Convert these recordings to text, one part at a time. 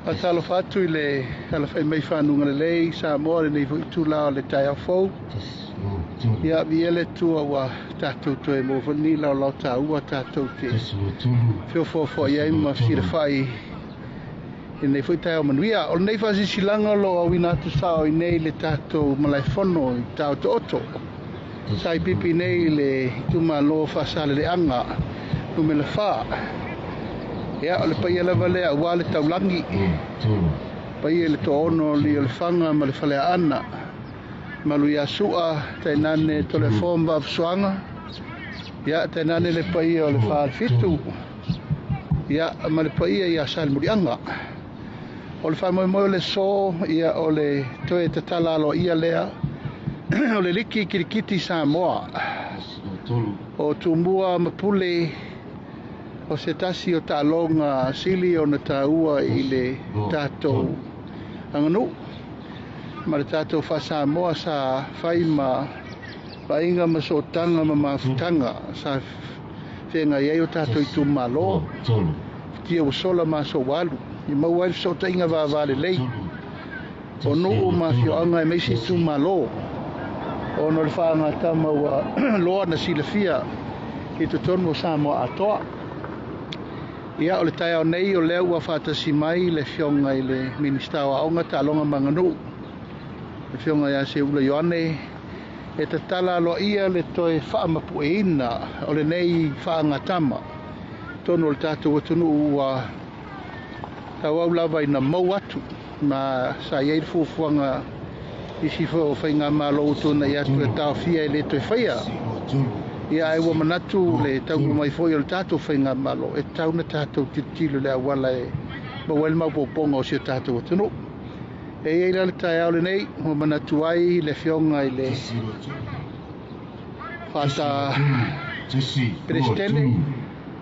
Faatalofa atu i le alafai mai fanuga lelei Samoa lenei foi itulā o le taeao fou. Ia viia le Atua ua tatou toe maua foi lenei laolao taua tatou te feofoofoai ai ma fesilafai i lenei foi taeao manuia. O lenei faasilasilaga o lo o auina atu sao i nei le tatou malaefono i Taotooto. Sa i pipi nei i le itumalo o Faasaleleaga numera 4. Ia, o le paia lava lea aua le taulagi, paia i le toaono o le Lefaga ma le Faleaana, malu ia Sua, tainane Toleafoa ma Vaafusuaga, ia, tainane le paia o le Falefitu, ia, ma le paia ia Salemuliaga. O le faamoemoe o le aso, ia, o le toe tatala aloaia lea o le liki kirikiti Samoa o Tumua ma Pule, o se tasi o taaloga sili ona taua i le tatou aganuu ma le tatou faa-Samoa sa fai ma vaaiga ma sootaga ma mafutaga sa feagai ai o tatou itumalo futia ua sola ma aso ua alu i maua ai le fesootaiga vava lelei o nuu ma afioaga aemaise itumalo ona o le faagatama ua loa na silafia i totonu o Samoa atoa. Ia, o le taeao nei o lea ua faatasi mai le afioga i le Minisita o Aoga, Taaloga ma Aganuu, le afioga ia Seuula Ioane, e tatala aloaia le toe faamapueina o lenei faagatama totonu o le tatou atunuu ua tauau lava ina mou atu ma sa i ai le fuafuaga isi foi o faigamalo ua tuanai atu e taofia e le toe faia. Ia, ae ua manatu le taunuu mai foi o le tatou faigamalo e tatau ona tatou tilotilo i le auala e maua ai le maopoopoga o si o tatou atunuu. E i ai la le taeao lenei ua manatu ai le afioga i le Faata Peresetene,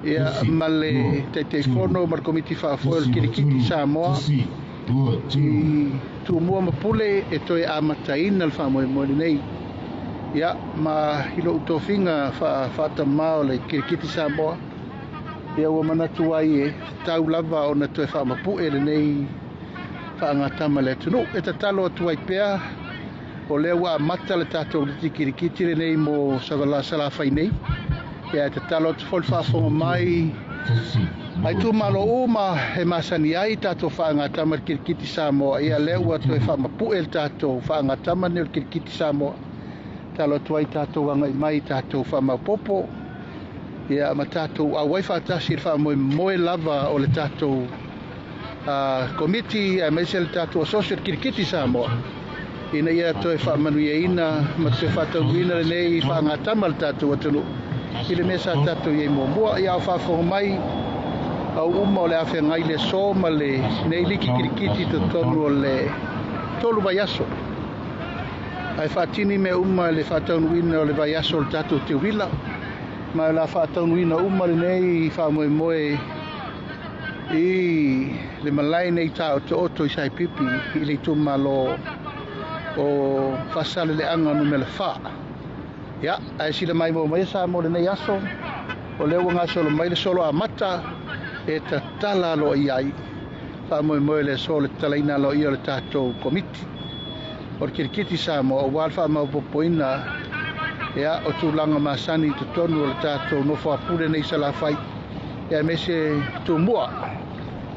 ia, ma le Taitaifono ma le Komiti Faafoe o le Kirikiti Samoa i Tumua ma Pule e toe amataina le faamoemoe lenei. Ia, ma i lou tofiga faatamā o le Kirikiti Samoa, ia ua manatu ai e tatau lava ona toe faamapue lenei faagatama i le atunuu. E tatalo atu ai pea o lea ua amata le tatou liki kirikiti lenei mo Salafai nei. Ia, e tatalo atu foi le faafofoga mai a itumalo uma e masani ai tatou faagatama i le kirikiti Samoa. Ia, lea ua toe faamapue le tatou faagatama lenei o le kirikiti Samoa. Tatalo atu ai tatou agai mai tatou faamaopoopo, ia, ma tatou auai faatasi i le faamoemoe lava o le tatou komiti aemaise le tatou associate kirikiti Samoa ina ia toe faamanuiaina ma toe faataunuuina lenei faagatama le tatou atunuu i le mea sa tatou i ai muamua. Ia, o faafofoga mai au uma o le a feagai le aso ma lenei liki kirikiti totonu o le 3 vaiaso, ae faatini mea uma le faataunuuina o le vaiaso o le tatou teuila, ma o le a faataunuuina uma lenei faamoemoe i le malae nei Taotooto i Saipipi i le itumalo o Faasaleleaga numera 4. Ia, ae sila maimoa mai Samoa lenei aso, o lea ua gasolo mai le solo amata e tatala aloaia ai faamoemoe le aso o le tatalaina aloaia o le tatou komiti o le kirikiti Samoa aua le faamaopoopoina, ia, o tulaga masani i totonu o le tatou nofo a pule nei Salafai, ia, aemaise Tumua.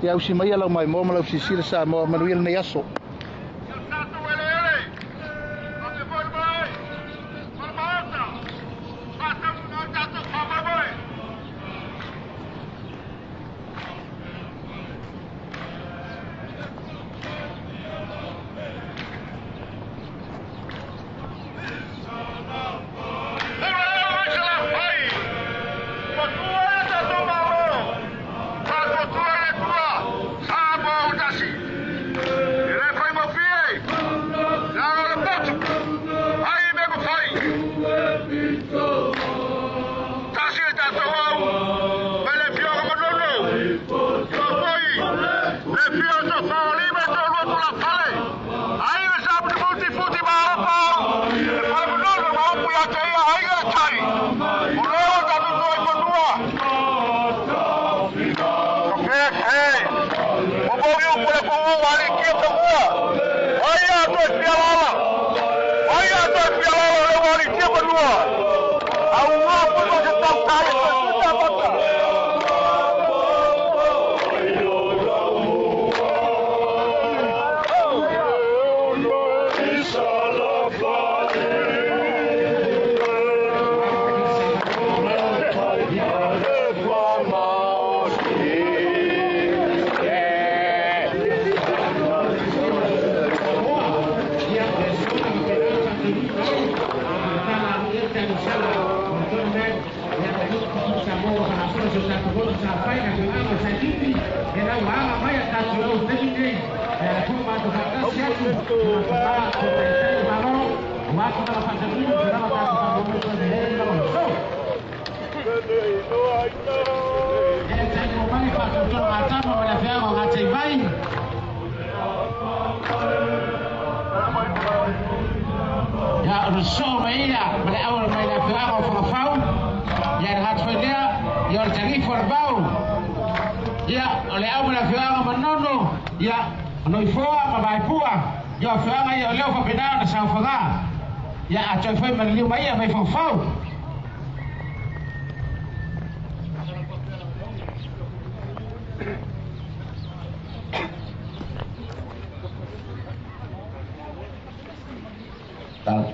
Ia, usi maia lau maimoa ma lau silasila Samoa, manuia lenei aso. Hey!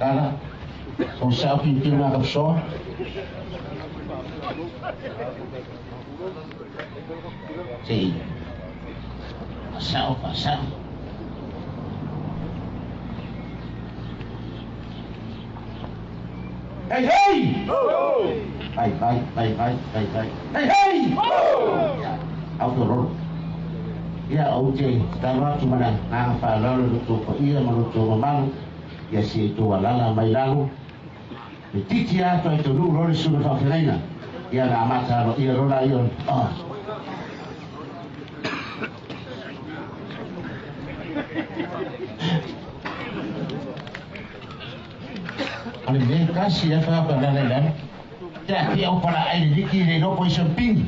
Tala, o sa pipi na kapso. Si, sao pasao. Hey hey! Bye bye bye bye bye bye. Hey hey! Auto roll. Ya oke, talo tu mana? Nang falol tu ko iya manutu mamang. Ia si tu alala mai lalu. Titi ato itu nu roli sudah fafilaina. Ia na mata ro ia rola ia. Ah. Ale me kasi ya fa pa la la. Ya ti au para ai liki le no poison ping.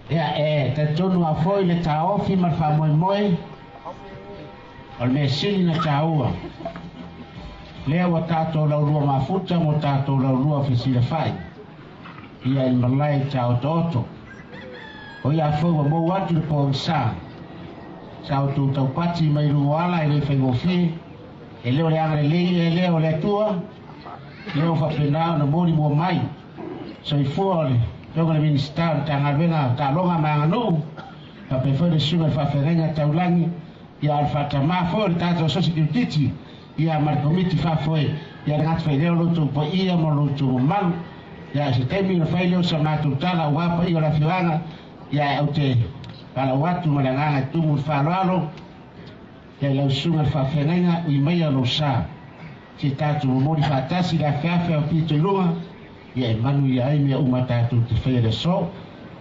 Ia e tatonu a foi le taofi ma le faamoemoe o le mea sili na tāua. Lea ua tatou laulua mafuta mo tatou laulua fesilafai. Ia i malae taotooto. O ia foi ua mou atu le pogisa. Sa outou taupati mai lugo ala e le faigofie. E leo le agalelei e lea o le Atua. Lea o faapena ona moli mua mai. Soifua o le Toga le Minista o le Tagaluega Taaloga ma Aganuu, faapea foi le susuga i le faafeagaiga taulagi, ia o le faatamā foi o le tatou sosi kiutiti, ia ma le komiti faafoe, ia le gatafailea o loutou paia ma loutou mamalu, ia se taimi ona fai lea o sa matou tala auā paia o le afioaga, ia ou te falau atu ma le agaga e tumu le faaaloalo, ia i lau susuga i le faafeagaiga ui maia lou sa. Se tatou momoli faatasi le afeafe o pito i luga, ia e manu ia ai mea uma tatou te faia le aso.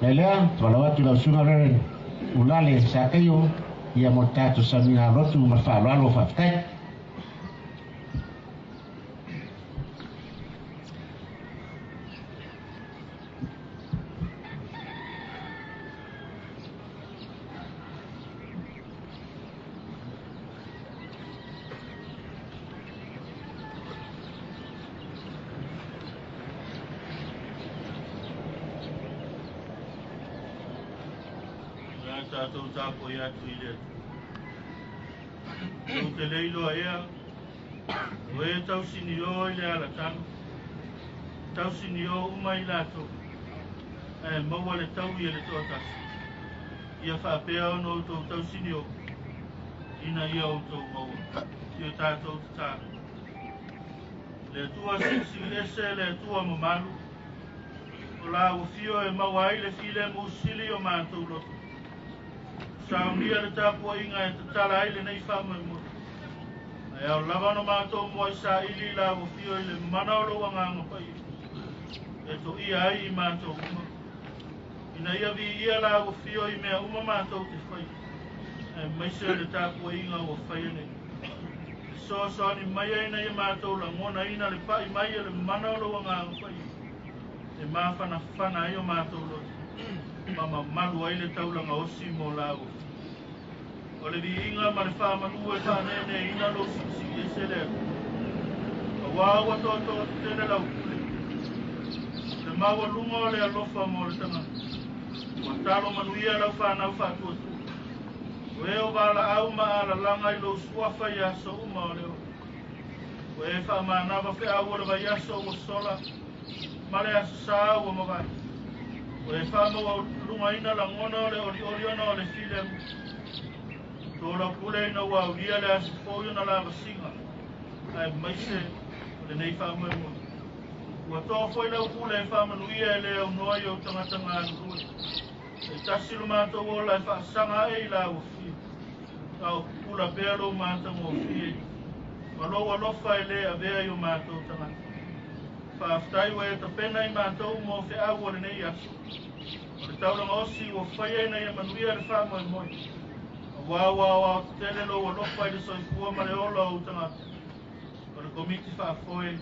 Le lea, falau atu lau susuga Reverend Ulale Sakaio, ia mo tatou sauniga lotu ma le faaaloalo faafetai. Tatou tapo ia atu i le Atua. Ou te leiloa ea, o e tausini o i le alatano, tausini o uma i latou, ae maua le taui e le toatasi. Ia faapea ona outou tausini o, ina ia outou maua, si o tatou tatalo. Le Atua silisili ese le Atua mamalu, o la ua fio e maua ai le filemu sili o matou loto. Saunia le tapuaiga e tatala ai lenei faamoemoe. Ae ao lava ona matou moai saili i la ua fio i le mana o lou agaga paia. E toia ai i matou uma. Ina ia viia la ua fio i mea uma matou te fai. Ae maise le tapuaiga ua faia nei. Fesoasoani mai ai ina ia matou lagonaina le pa'i mai e le mana o lou Agaga Paia e mafanafana ai o matou loto ma mamalu ai le taulaga osi mo la ua. O le viiga ma le faamanu e faaneeneeina lou silisili ese le Atua. Auā ua toatoa tele lau pule, le maualuga o le alofa mo le tagata. Ua talo manuia lau fanau faatuatua. O e o valaau ma alalaga i lou suafa i aso uma o le ola. Ua e faamanava feau o le vaiaso ua sola ma le aso sā ua mavae. Ua e faamaualugaina lagona o le olioli ona o le filemu. Tolaupule ina ua aulia le aso fou i ona lavasiga aemaise o lenei faamoemoe. Ua toa foi lau pule e faamanuia e le aunoa i ou tagata galulue. E tasi lo matou ola e faasaga ae i la uafia. A o pupula pea lou matagofie ma lou alofa e lē avea i o matou tagata. Faafetai ua e tapena i matou mo feau o lenei aso. O le taulaga osi ua faia ina ia manuia le faamoemoe. Auā ua aoao tetele lou alofa i le soifua ma le ola o ou tagata. O le komiti faafoe,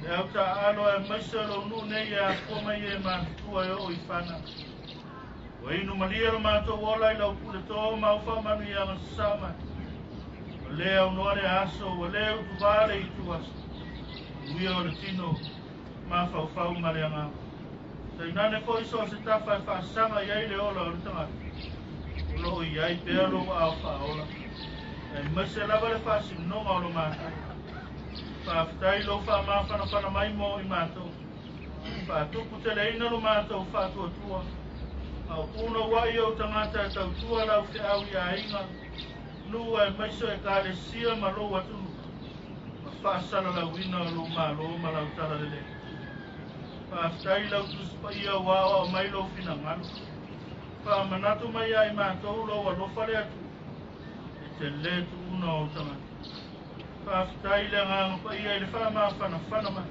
le au taaalo aemaise o lou nuu nei e afua mai e matutua e oo i fana. Ua inu malie lo matou ola i lau puletō ma au faamanuiaga sasaa mai. Ua lē aunoa le aso, ua lē utuvā le itu aso. Manuia o le tino, mafaufau ma le agaga. Tainane foi so o se tafa e faasaga i ai le ola o le tagata. O loo i ai pea lou aao faaola. Aemaise lava le faasinoga o lo matou. Faafetai lou faamafanafana mai mo i matou. Faatuputeleina lo matou faatuatua. A o punouai ou tagata e tautua lau feau i aiga, nuu aemaise o ekalesia ma lou atunuu. Ma faasalalauina o lou Malo ma lau talalelei. Faafetai lau Tusi Paia ua aoao mai lou finagalo. Faamanatu mai ia i matou lou alofa le Atua e te lē tuuna o ou tagata. Faafetai le Agaga Paia i le faamafanafana mai.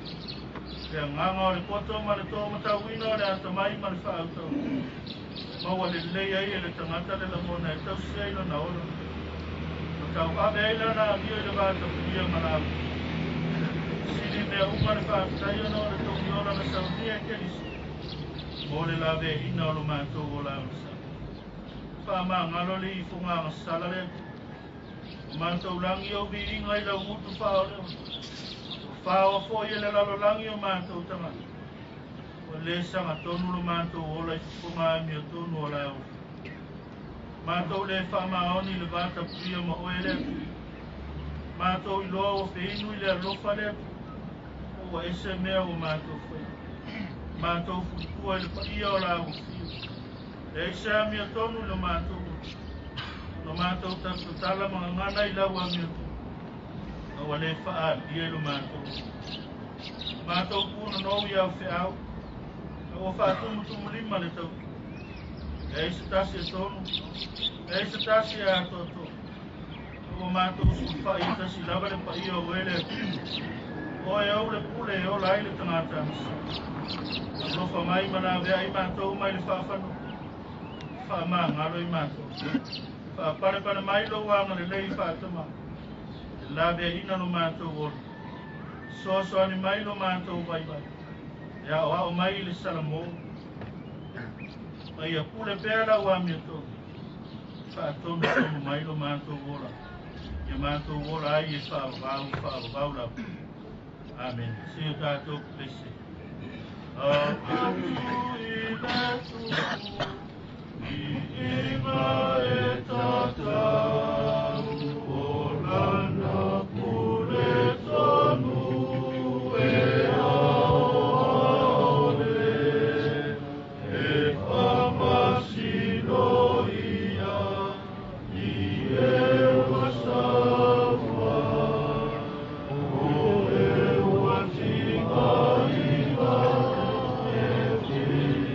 Le agaga o le poto ma le tōmatauina o le atamai ma le faautautaga. Maua lelei ai e le tagata le lagona e tausi ai lona ola. Ma tauave ai lana amio i le vatapuia ma la ua. Sili mea uma le faafetai ona o le togi ola na saunia e Keriso mo le laveaiina o lo matou ola agasala. Faamagalo le ifoga agasala le Atua. Ua matou lagi ou viiga i lau gutu faaoleole. Ua faoa foi e le lalolagi o matou tagata. Ua lē sagatonu lo matou ola i fofoga amiotonu o la ua. Matou lē faamaoni i le vatapuia ma oe le Atua. Matou iloa ua feinu i le alofa le Atua. Ua ese mea ua matou faia. Matou fulitua i le paia o la ua fiu. Leai se amiotonu i lo matou ola. No matou tatatala ma gagana i lau amiotonu. A ua lē faaalia i lo matou ola. Matou punonou i au feau. A ua faatumutumulima le tautua. Leai se tasi e tonu. Leai se tasi e atoatoa. A ua matou sulufai e tasi lava le paia o oe le Atua. Oe ou le pule e ola ai le tagata agasala. Alofa mai ma laveai matou mai le faafanua. Faamagalo i matou. Faapalepale mai lou agalelei faatamā. E laveaiina lo matou ola. Soasoani mai lo matou vaivai. E aoao mai i le salamo. Ma ia pule pea lau amiotonu. Faatonutonu mai lo matou ola. Ia matou ola ai e faavavau faavavau lava. Amen. Se o tatou pese. Atu i le Atua, viiga e tatau, o lana pule tonu e aoaole, e faamasino ia i e ua saua, o e ua tigaina e filemu.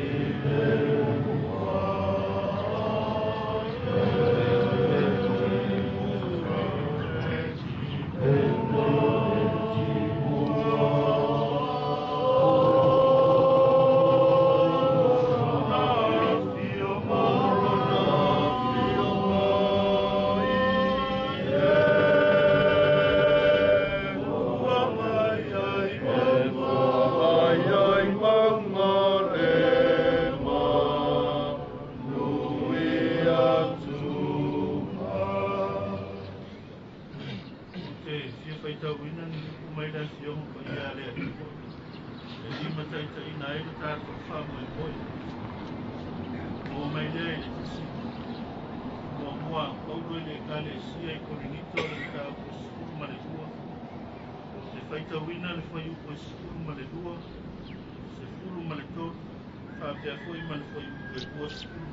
faamoemoe. Oo mai lea i le fesili. Muamua a Paulo i le Ekalesia i Korinito le mataupu 12, ou te faitauina le fuaiupu e 12, 13, faapea foi ma le fuaiupu e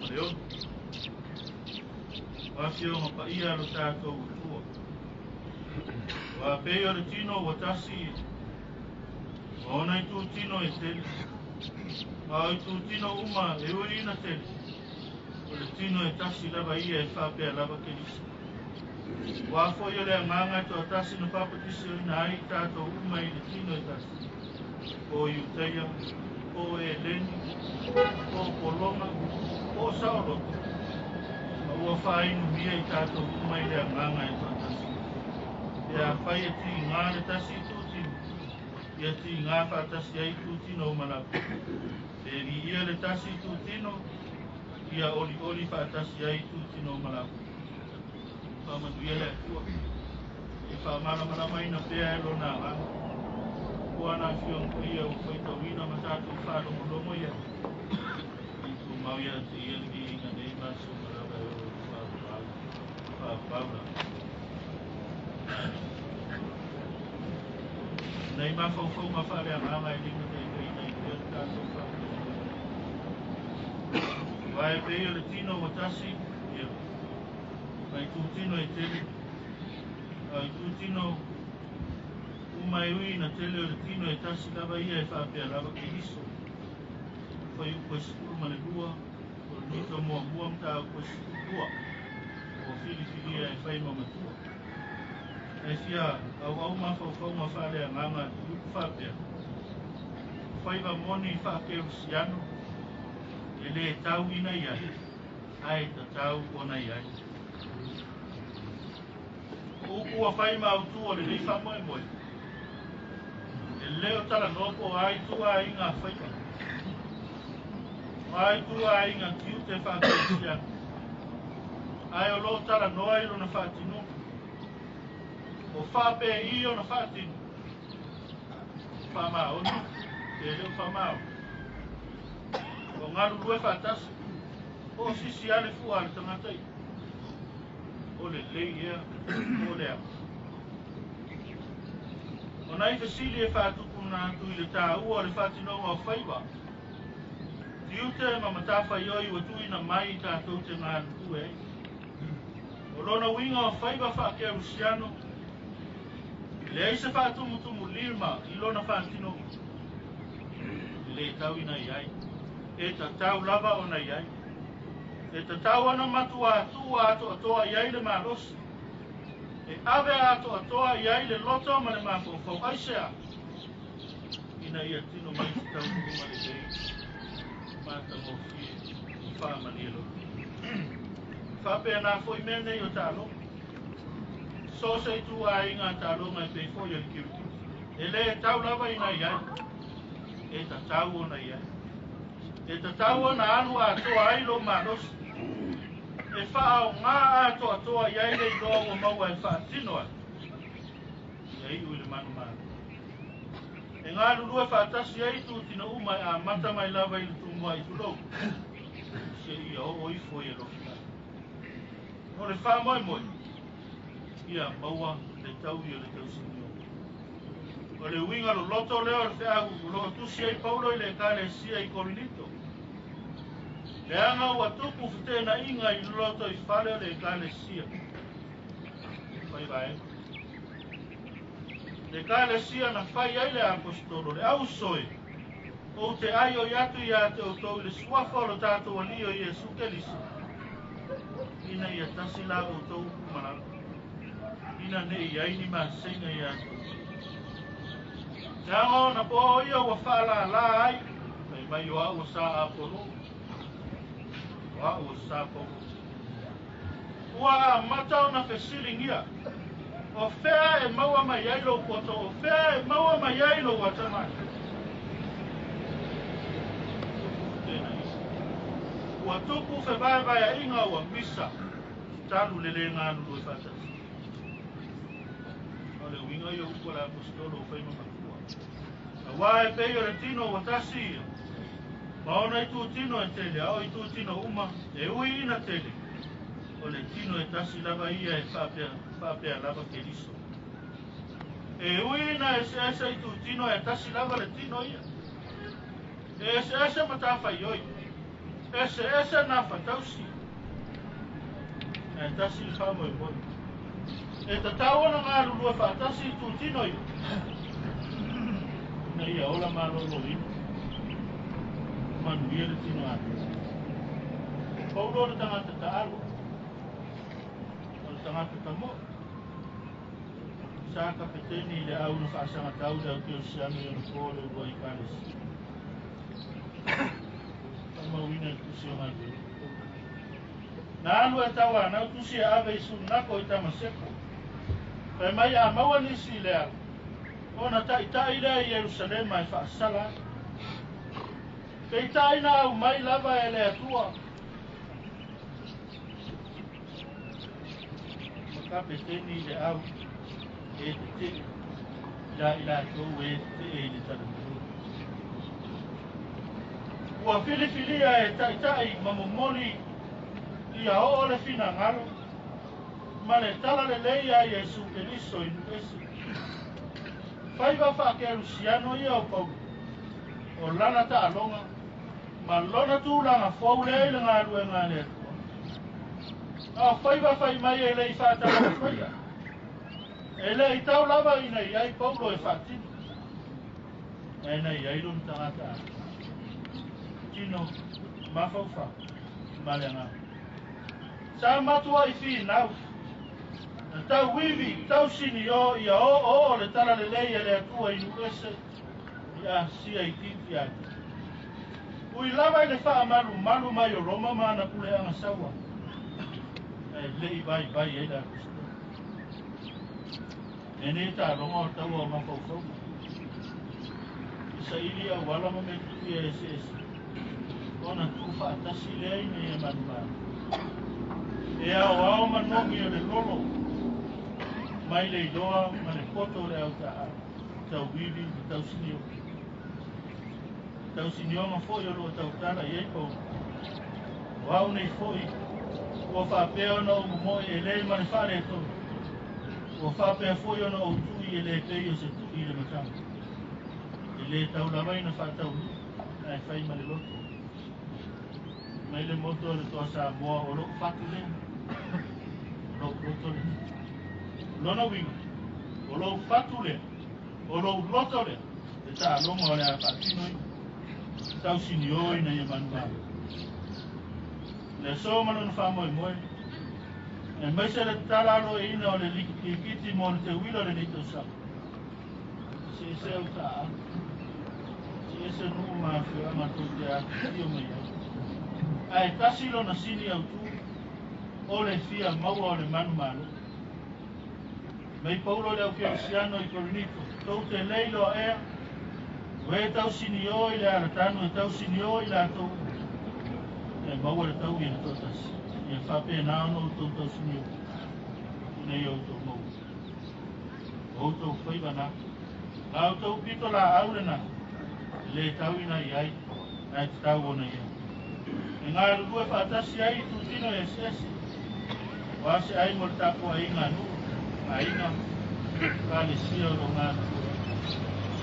26. O afioga paia a lo tatou Atua. Ua pei o le tino ua tasi ia, ma ona itutino e tele, ma o itutino uma e ui ina tele, o le tino e tasi lava ia e faapea lava Keriso. Ua foi o le Agaga e toatasi na papatisioina ai i tatou uma i le tino e tasi, po o Iutaia, po o Eleni, po o Pologa, po o Saoloto, ma ua faainumia i tatou uma i le Agaga e toatasi. Pe afai e tiga le tasi itutino, ia tiga faatasi ai itutino uma lava. Pe viia le tasi itutino, ia olioli faatasi ai itutino uma lava. Faamanuia le Atua, e faamalamalamaina pea e lona agaga. Ua na afioga paia ua faitauina ma tatou faalogologo i ai. I tumau ia te ia le viiga nei ma aso uma lava e oo i le faavavau faavavau lava. Nei mafaufauga faaleagaga e limataitaiina ai pea le tatou faamoemoe. Aua e pei o le tino ua tasi ia, ma itutino e tele, a o itutino uma e ui ina tele o le tino e tasi lava ia e faapea lava Keriso. Fuaiupu e 12, Korinito muamua mataupu e 12, ua filifilia e fai ma matua. Ae fia auau mafaufauga faaleagaga a upu faapea, o faiva moni faakerisiano e lē tau ina i ai, ae tatau ona i ai. O upu ua fai ma autū o lenei faamoemoe, e lē o talanoa po o a ituaiga faiva, o a ituaiga tiute faakerisiano, ae o loo talanoa i lona faatinoga. O faapei ona faatino, faamaoni, pe le o faamaoni. O galulue faatasi, po o sisi lava le fua a le tagata ia, o lelei ea po o leaga. O nai fesili e faatupuna atu i le taua o le faatinoga o faiva, tiute ma matafaioi ua tuuina mai i tatou te galulue ai. O lona uiga o faiva faakerisiano, e leai se faatumutumulima i lona faatinoga. E lē tau ina i ai, e tatau lava ona i ai. E tatau ona matuā tuu atoatoa i ai le malosi, e ave atoatoa i ai le loto ma le mafaufau. Aisea? Ina ia tino mai se taunuuga lelei, matagofie, ma faamalielona. Faapena foi mea nei o taaloga. So o se ituaiga taaloga e pei foi o le kirikiti, e lē tau lava ina i ai, e tatau ona i ai. E tatau ona alu atoa ai lou malosi, e faaaogā atoatoa i ai le iloa ua maua e faatino ai, ia iu i le manumalo. E galulue faatasi ai itutino uma e amata mai lava i le tumuaʻi tulou, seia oo ifo i alofiaga. O le faamoemoe, ia maua le taui o le tausinioga. O le uiga loloto lea o le feau o loo tusi ai Paulo i le Ekalesia i Korinito, leaga ua tupu feteenaiga i loto i fale o le Ekalesia. Fai vaega. Le Ekalesia na fai ai le aposetolo, le auso e, ou te aioi atu iā te outou i le suafa o lo tatou Alii o Iesu Keriso, ina ia tasi la outou upu malama, ina ne i ai ni maseiga iā te outou. Leaga o ona po ia ua faalalā ai, fai mai o au o sa Apolo, o au o sa Paulo. Ua amata ona fesiligia, o fea e maua mai ai lou poto, o fea e maua mai ai lou atamai. Ua tupu fevaevaeaiga ua misa talu le lē galulue faatasi. O le uiga ia o upu a le aposetolo ua fai ma matua, auā e pei o le tino ua tasi ia, Ma ona itutino e tele, a o itutino uma, e ui ina tele, o le tino e tasi lava ia e faapea lava Keriso. E ui ina eseese itutino e tasi lava le tino ia. E eseese matafaioi, eseese nafatausi, e tasi le faamoemoe. E tatau ona galulue faatasi itutino ia, ina ia ola malōlōina, manuia le tino atoa. Paulo o le tagata taalo, o le tagata tamoʻi, sa kapeteni i le au na faasagatau le aukerisiano i ona po le uluai ekalesia. Faamauina i le tusi o Galuega. Na alu e tauanau tusi e ave i Sunako i Tamaseko. Fai mai a maua nisi i le ala, ona taʻitaʻi lea i Ierusalema e faasala ai. Peitai na aumai lava e le Atua ma kapeteni i le au e teteʻe ia i latou e teteʻe i le talalelei. Ua filifilia e taʻitaʻi ma momoli ia oo le finagalo ma le talalelei a Iesu Keriso i nuu ese. Faiva faakerusiano ia o Paulo, o lana taaloga ma lona tulaga fou lea i le galuega a le Atua. A o faiva fai mai e leʻi faatalafaia, e leʻi tau lava ina i ai Paulo e faatino, ae na i ai lona tagata atoa, tino, mafaufau ma le agaga. Sa matuaʻi finau, na tauivi tausiniō ia oooo le talalelei a le Atua i nuu ese i Asia itiiti atu. Ui lava i le faamalumalu mai o Roma ma ana puleaga saua, ae leʻi vaivai ai le aposetolo. E nei taaloga o taua o mafaufauga, i saili auala ma metotia eseese, ona tuufaatasi lea ina ia manumalo. E aoao manogi o le lolo, mai le iloa ma le poto o le autaau, tauivi ma tausinio. Tausinioga foi o loo tautala i ai Paulo. O au nei foi, ua faapea ona ou momoe e lē ma le faaletonu, ua faapea foi ona ou tuʻi e lē pei o se tuʻi i le matagi. E lē tau lava ina faataunuu, ae fai ma le loto. Mai le moto o le Toa Samoa, o loʻu fatu lea, o lou loto lea. O lona uiga, o lou fatu lea, o lou loto lea, le taaloga o le a faatinoina, tausiniō ina ia manumalo. Le aso ma lona faamoemoe, aemaise le tatala aloaʻiina o le likikiti mo le teuila o lenei tausaga. Eseese au taaalo, eseese nuu ma afioaga tou te afifio mai ai, ae tasi lona sini autū, o le fia maua o le manumalo. Mai Paulo le aukerisiano i Korinito, tou te le iloa ea, o e tausiniō i le alatanu e tausiniō i latou uma, ae maua le taui e le toatasi. Ia faapena ona outou tausiniō, ina ia outou maua. O outou faiva na, la outou pito laau lena, e lē tau ina i ai, ae tatau ona i ai. E galulue faatasi ai itutino eseese, aua se ai mo le tapuaiga a nuu, aiga, ekalesia o loo galulue ai.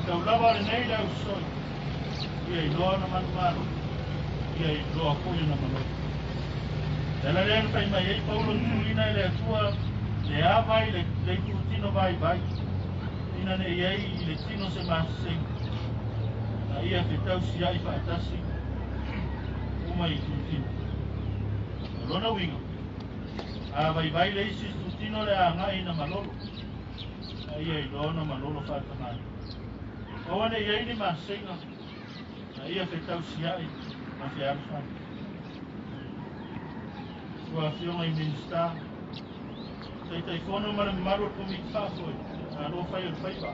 Tau lava o lenei le ausoi, ia iloa ona manumalo, ia iloa foi ona malolo. Le ala lea na fai mai ai Paulo tuuina e le Atua le ava i le itutino vaivai, ina ne i ai i le tino se masesega, a ia fetausiaʻi faatasi uma i itutino. O lona uiga, a vaivai le isi itutino le agaʻi ina malolo, a ia iloa ona malolo faatamālii. Aua ne i ai ni masega, a ia fetausiaʻi ma fealofani. Ua afioga i Minisita, Taitaifono ma le mamalu o le Komiti Faafoe, malo fai o le faiva,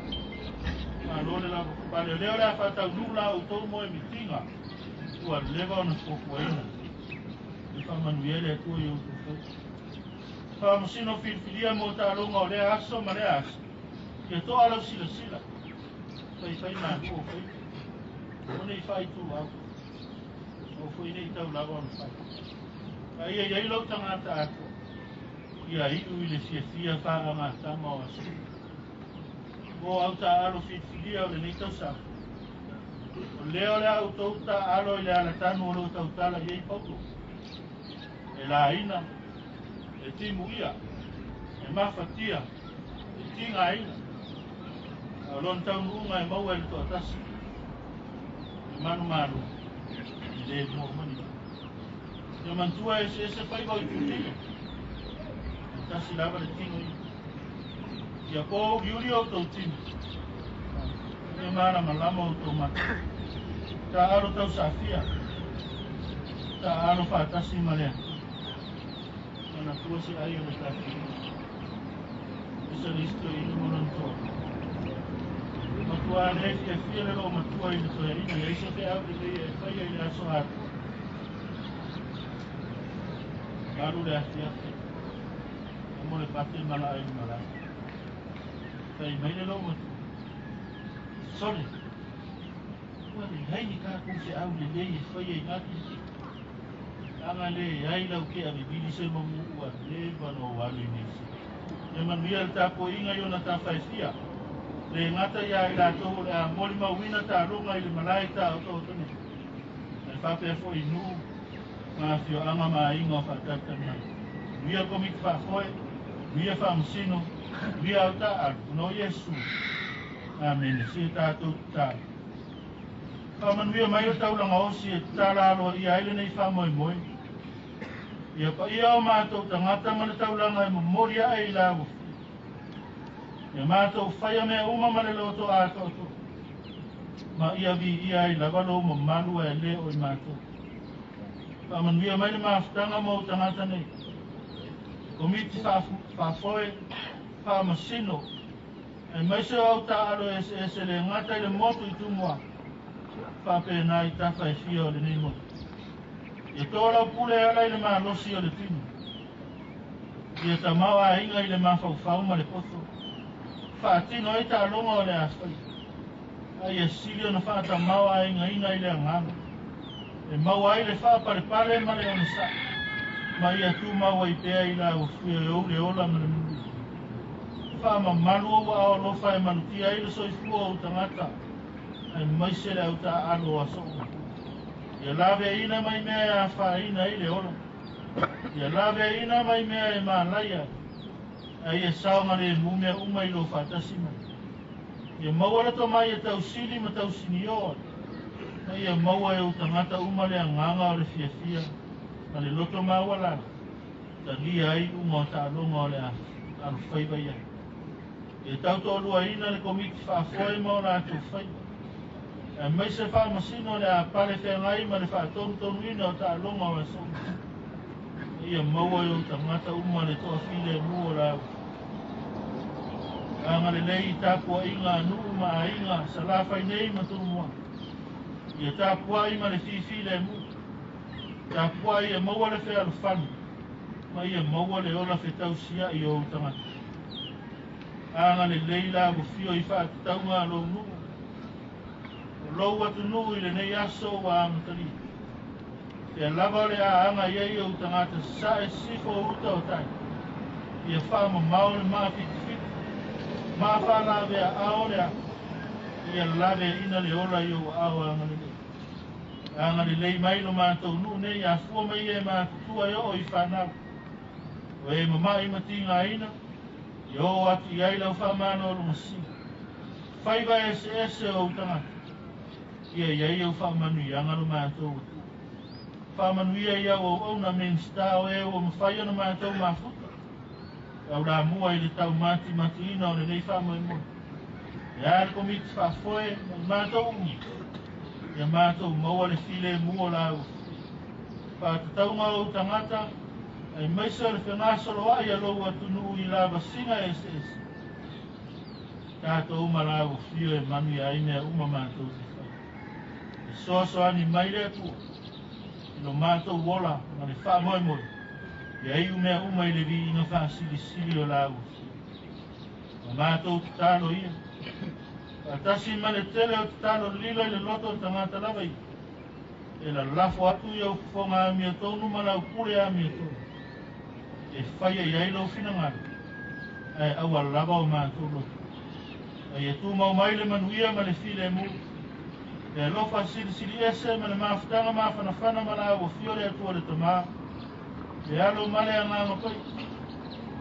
malo le lavapapale. O lea o le a faataunuu la outou moemitiga ua leva ona fuafuaina. E faamanuia le Atua i outou faiva. Faamasino filifilia mo taaloga o lea aso ma lea aso, ia toa lau silasila, faifai malu o faiva, o nei faaituau. Aua foi ne i tau lava ona fai. A ia i ai lou tagata atoa, ia iu i le fiafia faagatama o aso. Mo au taaalo filifilia o lenei tausaga, o lea o le a outou taaalo i le alatanu o lo o tautala i ai Paulo, e laina, e timuia, e mafatia, e tigaina, a o lona taunuuga e maua e le toatasi, e manumalo, e le mua uma ni. Ia manatua e eseese faiva o itutino, e tasi lava le tino ia. Ia po uliuli outou tino, ia malamalama outou mata. Taaalo tausafia, taaalo faatasi ma le Atua. Manatua se ai o le tatou Iesu Kristo i luma o lona toa. Matua le fiafia le loomatua i le toeaina i ai se feau lelei e faia i le aso atoa. 8 le afiafi, amo le pate ma la ai malae. Fai mai le loomatua. Sole, ua leai ni tatou feau lelei e faia i ngā kilikili. Aga le ai lau ke avivili se mamu ua leva no alu i nei. Ia manuia le tapuaiga i ona tafaefia. Le gata ia i latou o le a molimauina taaloga i le malae taotooto nei. Ae faapea foi i nuu ma afioaga ma aiga o faatalitali mai. Manuia le komiti faafoe, manuia faamasino, manuia au taaalo, ona o Iesu. Amene. Se tatou tatalo. Faamanuia mai le taulaga osi e tatala aloaia ai lenei faamoemoe. Ia paia o matou tagata ma le taulaga e momoli ae i la ua fia. Ia matou faia mea uma ma le loto atoatoa. Ma ia viia ai lava lou mamalu ae le o i matou. Faamanuia mai le mafutaga mo tagata nei. Komiti faafoe, faamasino, aemaise o au taaalo eseese le gata i le motu i Tumua, faapena i tafa e fia o lenei motu. Ia toa lau pule e ala i le malosi o le tino. Ia tamao aiga i le mafaufau ma le poto. Faatino ai taaloga o le afai. A ia sili ona faatamao aigaina i le agaga. E maua ai le faapalepale ma le onosai. Ma ia tumau ai pea i la ufia e ou le ola ma le manuia. Faamamalu ou aao alofa e malutia ai le soifua o ou tagata, aemaise le au taaalo o aso uma. Ia laveaiina mai mea e afaina ai le ola. Ia laveaiina mai mea e malaia ai. A ia saogalemu mea uma i lou faatasi mai. Ia maua le tomai e tausili ma tausinio ai. Ma ia maua e ou tagata uma le agaga o le fiafia ma le loto maualalo. Talia ai uma o taaloga o le alofaiva i ai. Ia tautoaluaina le komiti faafoe ma o latou faiva. Aemaise faamasino o le a pale feagai ma le faatonutonuina o taaloga o aso uma. Ia maua e ou tagata uma le toafilemu o la agalelei i tapuaiga a nuu ma aiga Salafai nei ma Tumua. Ia tapuai ma le fifilemu. Tapuai e maua le fealofani ma ia maua le ola fetausiai o ou tagata. Agalelei la ua i faatatauga a lou nuu. O lou atunuu i lenei aso ua amatalia. Fea lava o le a aga i ai ou tagata sae sisifo o uta o tai. Ia faamamao le maafitifitu. Ma faalavea ao le a. Ia laveaina le ola i ou aao agalelei. Agalelei mai lo matou nuu nei afua mai e matutua e oo i fanau. O e mama'i ma tigaina, ia oo atu i ai lau faamalolomasia. Faiva eseese o ou tagata. Ia i ai au faamanuiaga lo matou Atua. Faamanuia i au auauna Minisita o e ua mafai ona matou mafuta. Au lamua i le taumatimatiina o lenei faamoemoe. E a le komiti faafoe ma i matou uma. Ia matou maua le filemu o la ua. Faatatauga o ou tagata, aemaise o le fegasoloai a lou atunuu i lavasiga eseese. Tatou ma la ua fio e manuia ai mea uma matou te fai. E soasoani mai le Atua i lo matou ola ma le faamoemoe. Ia iu mea uma i le viiga faasilisili o la ua fio. Ma matou tatalo ia. Faatasi ma le tele o tatalo lilo i le loto o le tagata lava ia. E lalafo atu i au fofoga amiotonu ma lau pule amiotonu. E faia i ai lou finagalo, ae aua lava o matou loto. A ia tumau mai le manuia ma le filemu. Le alofa silisili ese ma le mafutaga mafanafana ma la uafio le Atua le Tamā, le Alo ma le Agaga Paia,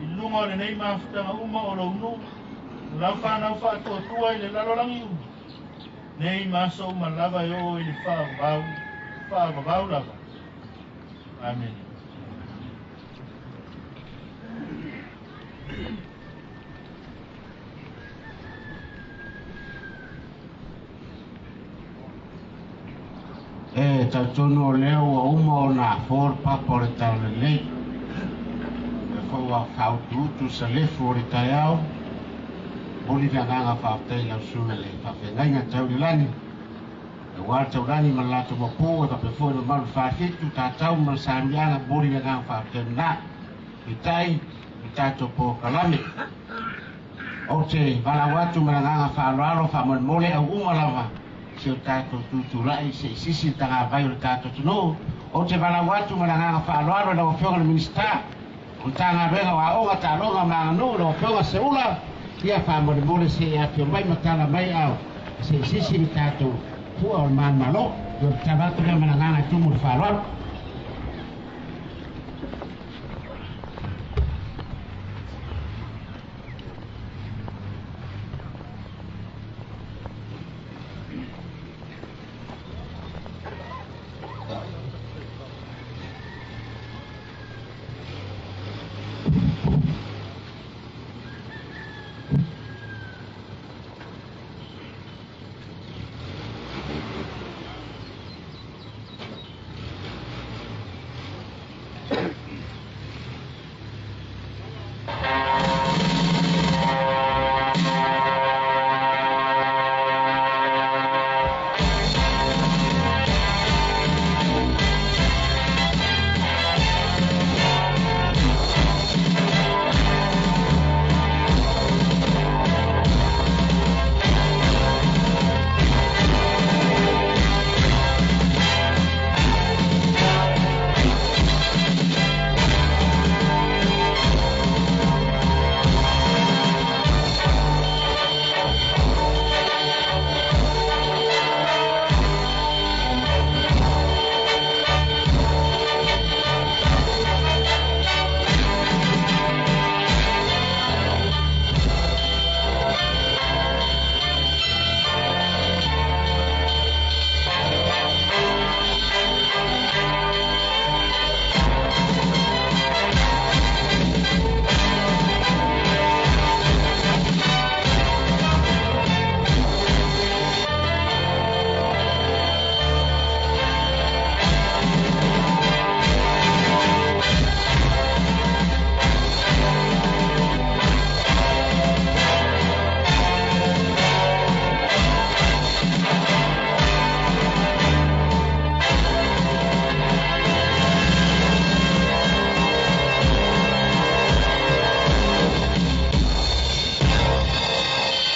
i luga o lenei mafutaga uma o lou nuu, ma lau fanau faatuatua i le lalolagi uma, nei ma aso uma lava e oo i le faavavau, faavavau lava. Amene. E talitonu o lea ua uma ona fō le papa o le talalelei. E foi ua faautuutu salefu o le taeao. Momoli le agaga faafetai i lau susuga i le faafeagaiga tau i le lagi. Aua le taulagi ma le latou mapu e faapea foi le mamalu 47 tatau ma le samiaga momoli le agaga faafetai lena. Peitai, o le tatou polokalame. Ou te valaau atu ma le agaga faaaloalo faamolemole au uma lava si o tatou tutulai se i sisi le tagavai o le tatou atunuu. Ou te valaau atu ma le agaga faaaloalo i lau Afioga i le Minisita o Matagaluega o Aoga, Taaloga ma Aganuu, lau Afioga Seula, ia faamolemole se i afio mai ma tala mai ao se i sisi le tatou fua o le manumalo. Ia o le tatalo atu lea ma le agaga e tumu i le faaaloalo.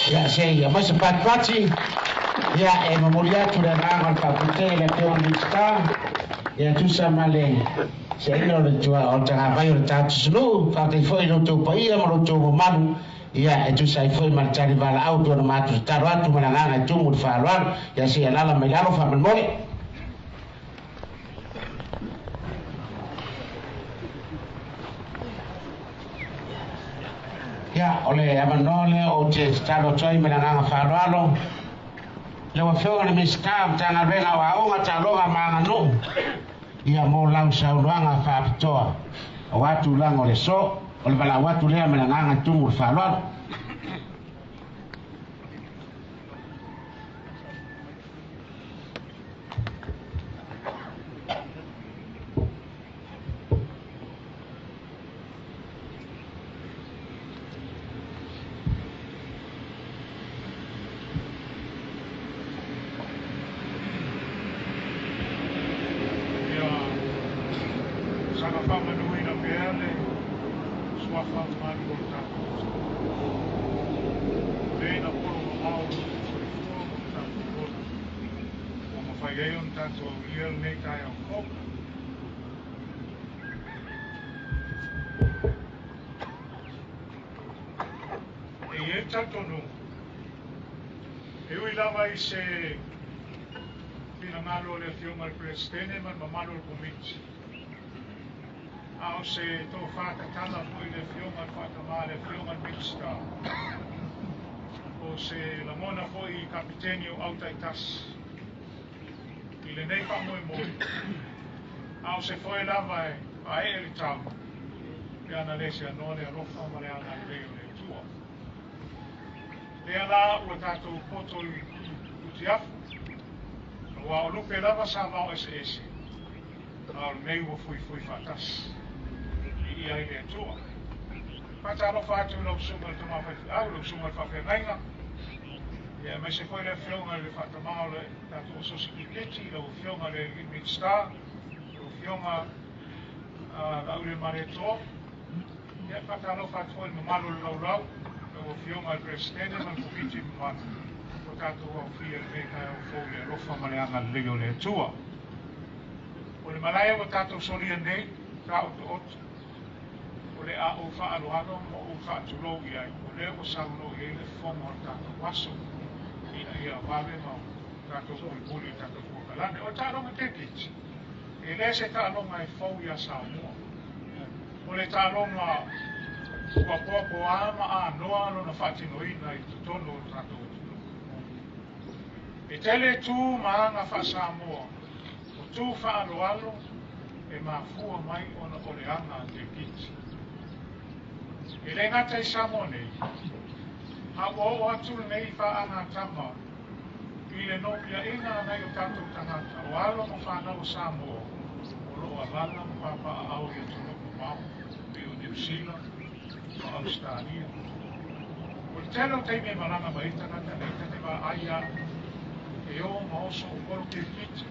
Ia se i aumai se patipati, ia e momoli atu le agaga o le faafetai i le Afioga i le Minisita, ia tusa ma le seaina o le tua o le tagavai o le tatou atunuu, faafetai foi i lo outou paia ma lo outou mamalu, ia e tusa ai foi ma le tali valaau pei ona matou tatalo atu ma le agaga e tumu i le faaaloalo, ia se i alaala mai lalo faamolemole. Ia, o le avanoa lea ou te tatalo atu ai ma le agaga faaaloalo i lau Afioga i le Minisita o Matagaluega o Aoga, Taaloga ma Aganuu, ia mo lau saunoaga faapitoa aua tulaga o le aso. O le valaau atu lea ma le agaga e tumu i le faaaloalo. Ia saga faamanuina pea le suafa malu o le tatou O le na polo mamao lo soifua ma le tatou ola ua mafai mafai ai ona tatou aulia lenei taeao fou. E i ai le talitonuga, e ui lava i se finagalo o le Afioga i le Peresetene ma le mamalu o le Komiti, a o se tofa tatala foi i le Afioga i le Faatamā, le Afioga i le Minisita, o se lagona foi i Kapiteni o au taitasi i lenei faamoemoe, a o se foe lava e faaee le tau, pe ana le seanoa le alofa ma le agalelei o le Atua. Lea la ua tatou poto i Futiafu, aua o lupe lava sa vao eseese, a o lenei ua fuifui faatasi i ia i le Atua. Faatalofa atu i lau susuga i le Tama Faifeau, lau susuga i le Faafeagaiga, ia aemaise foi le Afioga i le Faatamā o le tatou Asosi Kiriketi, lau Afioga i le Minisita, lau Afioga Laauliamaletoa. Ia, faatalofa atu foi i le mamalu o le laulau, lau Afioga i le Peresetene ma le Komiti mamalu, ua tatou aofia i lenei taeao fou i le alofa ma le agalelei o le Atua. O le malae ua tatou solia nei, taotooto, o le a ou faaaloalo ma ou faatulou i ai, o lea ua saunoa i ai le fofoga o le tatou aso, ina ia vave ma tatou mulimuli i tatou polokalame. O le taaloga kiriketi, e le se taaloga e fou iā Samoa. O le taaloga ua poapoā ma anoa lona faatinoina i totonu o le tatou atunuu. E tele tu ma aga faa-Samoa, o tu faaaloalo e mafua mai ona o le aga a kiriketi. E le gata i Samoa nei, a ua oo atu lenei faagatama i le nopiaiga a nai o tatou tagata o alo ma fanau o Samoa o loo alaala ma papaaao i atunuu mamao pei o Niu Sila ma Ausetalia. O le tele o taimi e malaga mai ai tagata nei ta te vaai a e o ma oso o polo kirikiti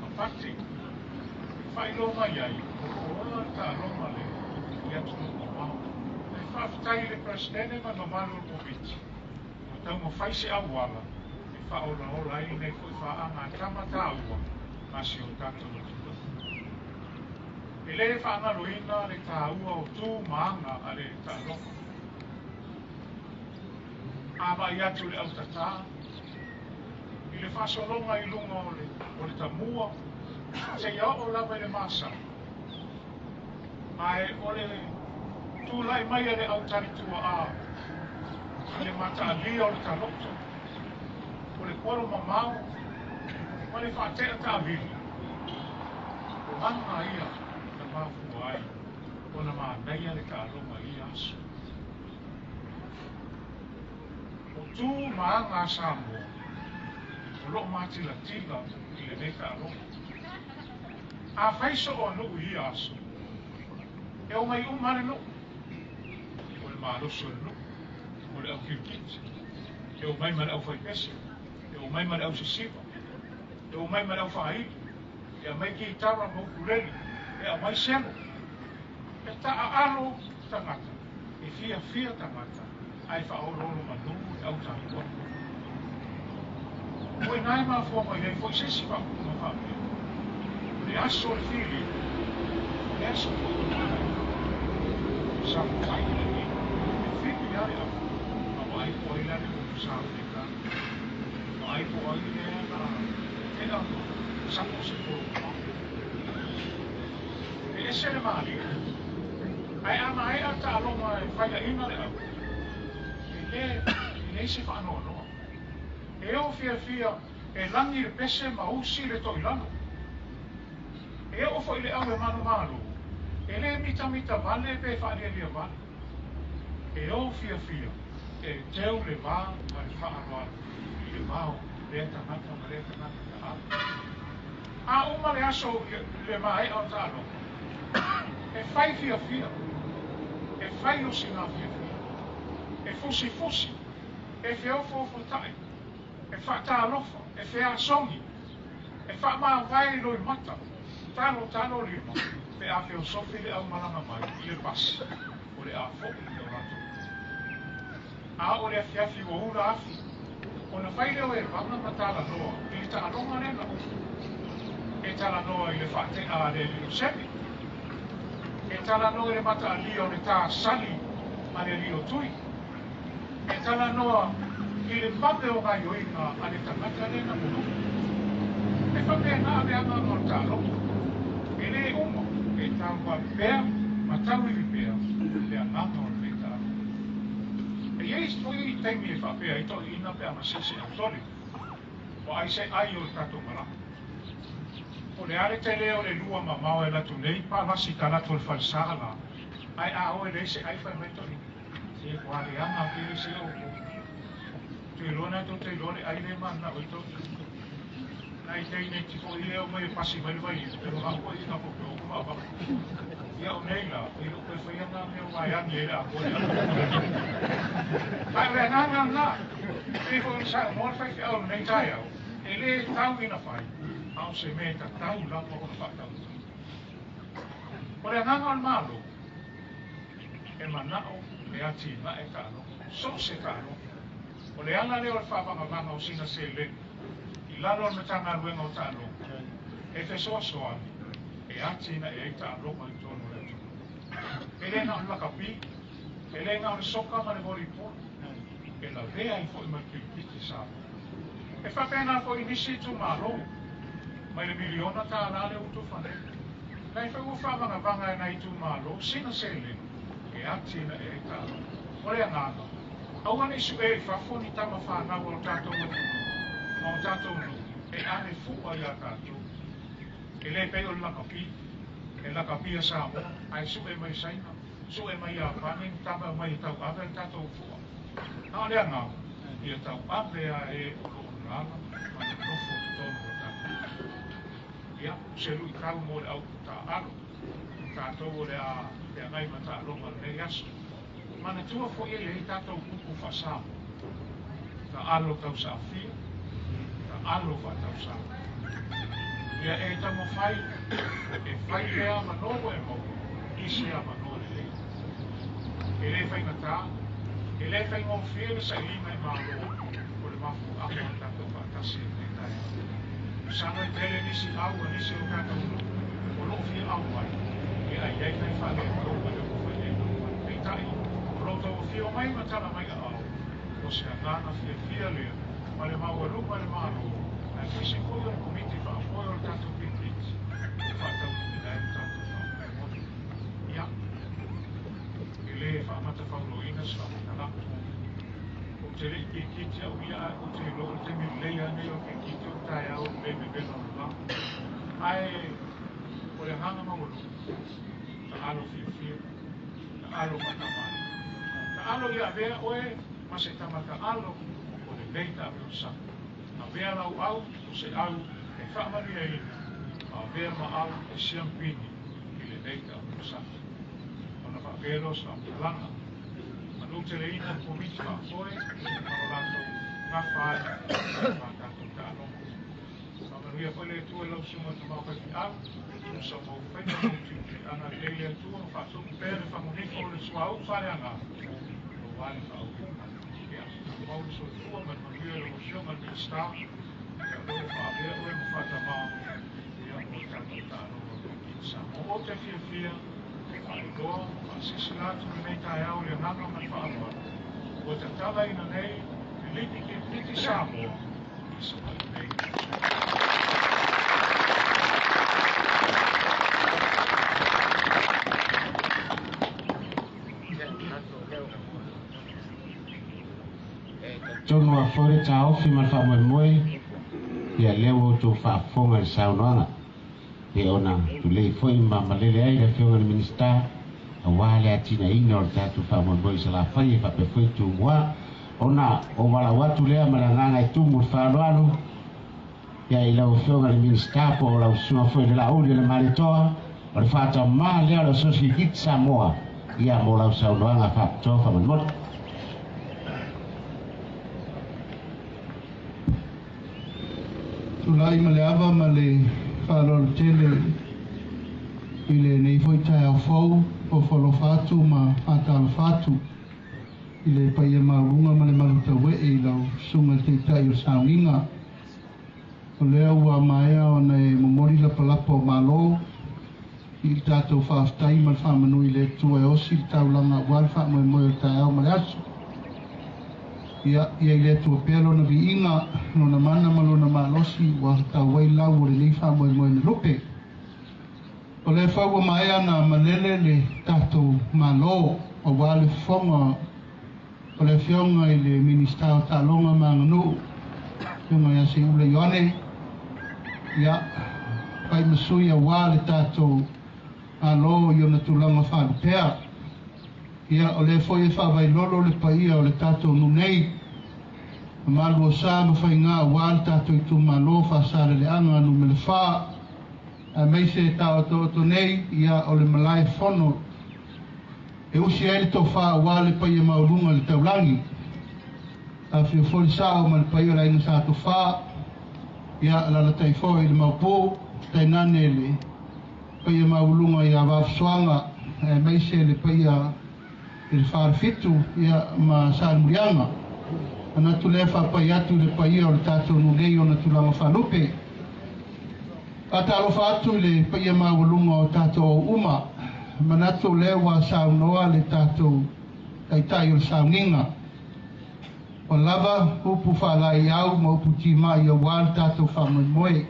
ma pati e faailoa mai ai o loo ola le taaloga lea i atunuu mamao. Ae faafetai i le Peresetene ma le mamalu o le Komiti ua taumafai se auala e faaolaola ai lenei foi faagatama taua ma si o tatou atunuu. E le faagaloina le taua o tu ma aga a le taaloga. A vaai atu le autatā i le faasologa i luga o le tamua seia oo lava i le masau, ae o le tulai mai a le autalituaā i le mataalia o le taloto, o le polo mamao ma le faatea taavili, o aga ia na mafua ai ona manaia le taaloga i ia aso. O tu ma aga a Samoa o loo matilatila i lenei taaloga. Afai soo a nuu i ia aso, e omai uma le nuu, o le malosi o le nuu, o le au kirikiti, e omai ma le aufaipese, e omai ma le ausisiva, e omai ma le aufaaili, e aumai kitara ma ukulele, e aumai selo. E taaalo tagata, e fiafia tagata, ae faaoloolo manu le au tapuai. O i ina e mafua mai ai foi se isi faaupuga faapea, o le aso o le filemu, o le aso foi o le saofai i le e fili lava le au, ma vaai po o ai la le upu sa o le ka. Vaai po o ai lea na tea ma sapo se polo mamao. E ese le malie, ae a maea le taaloga e faiaina le au, e leai se faanoanoa. E oo fiafia e lagi le pese ma usi le toilalo. E oo foi le au e malomalo, e le mitamita vale pe faalialia vale. E oo fiafia e teu le va ma le faaaloalo i le va o lea tagata ma lea tagata taaalo. A uma le aso i le maea o taaloga, e fai fiafia, e fai osigā fiafia, e fusifusi, e feofoofotai, e faatalofa, e feasogi, e faamavae i loimata, talotalo lima, pe a feosofi le aumalaga mai i le pasi o le a fo'i i o latou. A o le afiafi ua ula afi, Ona fai lea o e vaga ma talanoa i le taaloga lea na ufu. E talanoa i le faate'a a le alii o Semi. E talanoa i le mataalia o le tasali a le alii o Tui. E talanoa i le vave o gaioiga a le tagata lea na mulu'i. E faapena le agaga o le taaloga. E lē uma e tau pea ma tauivi pea le agaga o lenei taaloga. E iai foi taimi e faapea ai toeaiina pe a masese autole. Ua ai se ai o le tatou malaga. O le a le tele o le lua mamao e alu atu nei palasi talatu o le falesa la, ae a o e leai se ai fai mai toeaiina. Se ua leaga tele se outou. Ou te iloa na tou te iloa le ai lea e mananao ai toeaiina. Nai teine ti foi ia e omai e pasi mai le vaiinu, e manao foi ina kope o uma avatu. Ia o nei la, e le o toe faia na mea ua e agi ai le amoa i le alo. Ae o le agaga lena, pei foi ona saunoa le faifeau i lenei taeao, e le tau ina fai, a o se mea e tatau lava ona faataunuuina. O le agaga o le Malo, e manao e atinae taaloga, so o se taaloga. O le ala lea o le faavagavaga o sina seleni i lalo o le Matagaluega o Taaloga e fesoasoani e atinae ai taaloga i totonu o le atunuu. E le na o le lakapi, e le na o le soka ma le volleyball, e lavea ai foi ma le kirikiti Samoa. E faapena foi i nisi itumalo, mai le miliona $1 lea ua tufa nei. Nai foi ua faavagavaga e nai itumalo sina seleni e atinae ai taaloga. O le agaga, aua ne i su'e i fafo ni tama fanau a o tatou atunuu ma o tatou nuu e ave fu'a iā tatou. E le pei o le lakapi, e lakapi a Samoa, ae su'e mai Saina, su'e mai Iapani ni tama e omai e tauave le tatou fu'a. A o le agaga, ia tauave a e o lo o alaala ma nonofo i totonu o le tatou atunuu. Ia, o se luitau mo le au taaalo, o tatou o le a feagai ma taaloga o lenei aso. Manatua foi e i ai tatou upu faa-Samoa, taalo tausaafia, taalo faatausaga. Ia e taumafai e fai lea avanoa ua e maua i se avanoa lelei. E le faigata, e le faigofie le sailiga i Malo o le mafuaaga o le tatou faatasi i lenei taeao. Masalo e tele nisi au a nisi o tatou nuu o lo o fia auai, e ai ai nai faaletonu ma le ua fai ai lau mai. Peitai, o lo outou afio mai ma tala mai aao, o se agaga fiafia lea ma le maualuga i le Malo, aemaise foi o le Komiti Faafoe o le tatou Kirikiti ua faataunuuina ai le tatou faamoemoe. Ia, e le faamatafauloina se faamatalaga. Ou te le i kirikiti au ia, ae ou te iloa o le taimi lelei lava lenei o le kirikiti o le taeao i le le vevela o le va. Ae o le agaga maualuga, taalo fiafia, taalo faatamalii, taalo ia avea oe ma se tama taalo o lenei taaveo sami. Avea lau au o se au e faamanuiaina, ma avea ma au e siampini i lenei taaveo sami. Ona faapea lea o se faamatalaga, manuteleina le Komiti Faafoe ma lo latou gafa ai ma tatou taaloga. Faamanuia foi le Atua i lau Susuga Tamao Faifeau, o sa mau faiva ma utiutiaga lelei le Atua ma faatupu pea le fagunifo o le suauu faaleagaga aua le faaupuga. Ia, mau le soifua ma le manuia i lau Afioga i le Minisita, ia o lea ua faavea oe ma faatamā, ia, mo le tatou taaloga o Kirikiti Samoa. Ou te fiafia e faailoa ma faasilasila atu lenei taeao i le agaga ma le faaaloalo ua tatalaina nei le Liki Kirikiti Samoa i Savaii nei. Tonu a foi le taofi ma le faamoemoe, ia lea ua outou faafofoga i le saunoaga, ia ona tulei foi ma malele ai le Afioga i le Minisita aua le atinaeina o le tatou faamoemoe i Salafai e faapea foi Tumua. Ona o valaau atu lea ma le agaga e tumu le faaaloalo ia i lau Afioga i le Minisita po o lau Susuga foi i le Laauli o le Malietoa, o le faatamā lea o le Asosi Samoa ia mo lau saunoaga faapitoa faamolemole. Tulai ma le ava ma le faaaloalo tele i lenei foi taeao fou, ofo alofa atu ma faatalofa atu I le paia maualuga ma le malutaue'e i lau susuga i le Taitai o le Sauniga. O lea ua maea ona e momoli lapalapa o malo i le tatou faafetai ma le faamanu i le Atua e osi le taulaga aua le faamoemoe o le taeao ma le aso. Ia, ia i le Atua pea lona viiga, lona mana ma lona malosi ua tau ai lau o lenei faamoemoe na lupe. O lea foi ua maea na malele le tatou Malo aua le fofoga o le Afioga i le Minisita o Taaloga ma Aganuu, Afioga ia Seiula Ioane, ia, fai ma sui aua le tatou Malo i ona tulaga faalupea. Ia, o lea foi e faavailolo le paia o le tatou nuu nei, mamalu o sa ma faiga aua le tatou itumalo Faasaleleaga numera 4, aemaise e taotooto nei, ia, o le malae fono e usi ai le tofa aua le paia maualuga i le taulagi. Afio foi le sao ma le paia o le aiga sa tofa, ia, alalatai foi i le Maopu, tainane le paia maualuga ia Vaafusuaga, aemaise le paia i le Falefitu, ia, ma Salemuliaga. Manatu lea faapai atu i le paia o le tatou nuu nei ona tulaga faalupe. Faatalofa atu i le paia maualuga o tatou uma. Manatu lea ua saunoa le tatou Taitai o le Sauniga. Ua lava upu faalaeiau ma upu timai aua le tatou faamoemoe.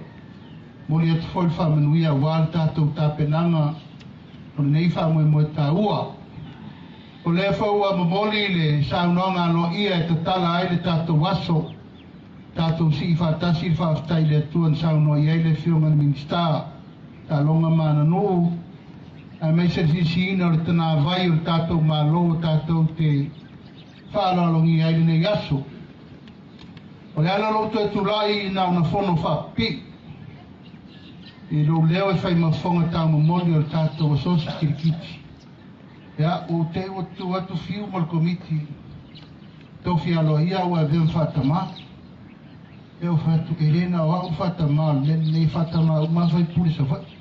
Momoli atu foi le faamanuia aua le tatou tapenaga o lenei faamoemoe taua. O lea foi ua momoli le saunoaga aloaia e tatala ai le tatou aso. Tatou sii faatasi le faafetai i le Atua na saunoa i ai le Afioga i le Minisita Taaloga ma Aganuu, aemaise le siisiina o le tanāvai o le tatou Malo tatou te faaaloalogia ai lenei aso. O le ala o lou toe tulai na ona fono faapipii i lou leo e fai ma fofoga taumomoli o le tatou asosi kilikiti. Ia, ua ou te ua tutu atu fiu ma le komiti tofi aloaia ua avea ma faatamā. E o fai atu, e le na o au faatamā o le mea lenei, faatamā uma lava faipule Savaii.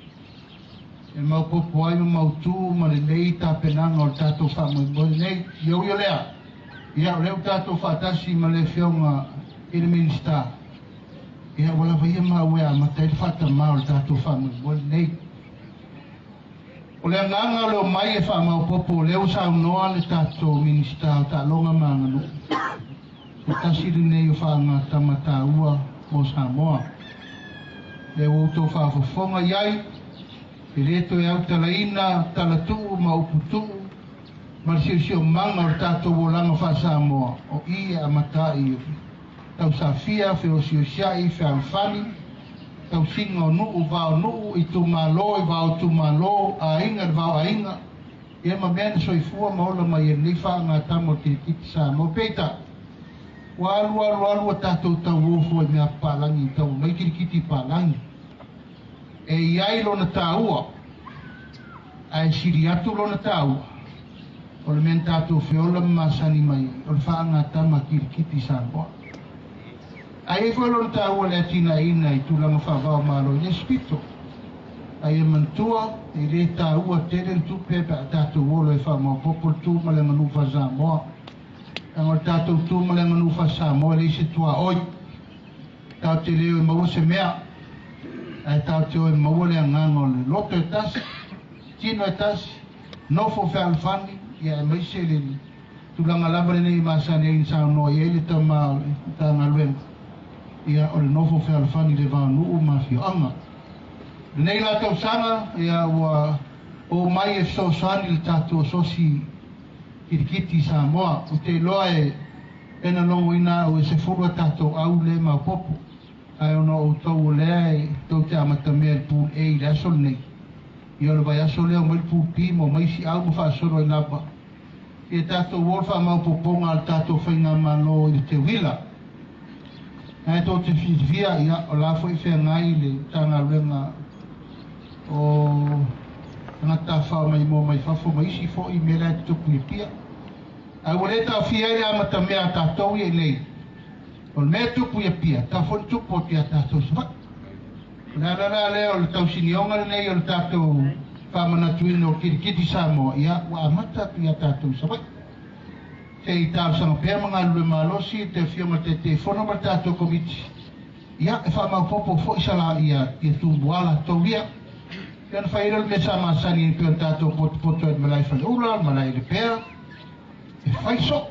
E maopoopo ai ma mautū ma lenei tapenaga o le tatou faamoemoe lenei. Ia ui o lea, ia o lea ua tatou faatasi ma le Afioga i le Minisita, ia ua lava ia maua e amata ai le faatamā o le tatou faamoemoe lenei. O le agaga o le omai e faamaopoopo o lea ua saunoa le tatou Minisita o Taaloga ma Aganuu, se tasi lenei o faagatama taua mo Samoa. Lea ua outou faafofoga i ai, e le toe autalaina talatuu ma uputuu ma le siosiomaga o le tatou olaga faa-Samoa, o i e amata ai tausafia, feosiosiai, fealofani, tausiga o nuu, vao nuu, itumalo i vao itumalo, aiga i le vao aiga, ia ma mea na soifua ma ola mai e lenei faagatama o le kilikiti Samoa. Peitai, ua alu alu alu ua tatou tauofo ai mea papalagi, tau mai kilikiti palagi. E i ai lona taua, ae sili atu lona taua, o le mea na tatou feola ma masani mai ai, o le faagatama kilikiti Samoa. Ae i ai foi lona taua i le atinaeina i tulaga faavao malo i le isi pito. Ae ia manatua, e le taua tele le tupe pe a tatou olo e faamaopoopo le tu ma le aganuu faa-Samoa. Leaga o le tatou tu ma le aganuu faa-Samoa e leai se tuaoi. Tatou te le o e maua se mea, ae tatou te o e maua le agaga o le loto e tasi, tino e tasi, nofo fealofani, ia aemaise le tulaga lava lenei e masani ai na saunoa i ai le tama o le Matagaluega, ia o le nofo fealofani i le va o nuu ma afioaga. Lenei la tausaga, ia ua oo mai e fesoasoani le tatou asosi kilikiti i Samoa. Ou te iloa e e na logoina au e 10 a tatou au le maopoopo, ae ona o outou o lea e tou te amatamea i le Pool A i le aso lenei, ia o le vaiaso lea omai le Pool B ma omai isi au ma faasolo ai lava. Ia tatou o le faamaopoopoga a le tatou faigamalo i le teuila. Ae tou te fiafia, ia, o la foi feagai le Matagaluega o Tagata Tafafao Maimoa mai Fafo ma isi foi mea la e tutupu i Apia. Ae ua le taofia ai le amatamea a tatou ia i nei. O le mea e tupu i Apia, tau foi le tupu atu ia tatou i Savaii. O le ala la lea o le tausinioga lenei o le tatou faamanatuina o Kilikiti Samoa, ia, ua amata atu ia tatou i Savaii. Se i talosaga pea ma galulue malosi te afioga i le Taitaifono ma le tatou Komiti, ia e faamaopoopo fo'i sa ia ia tumua latou ia. Ia ona fai ai lea o le mea sa masani ai pei ona tatou potopoto ai i le malae Faleula, le malae i Lepea, e fai so'o.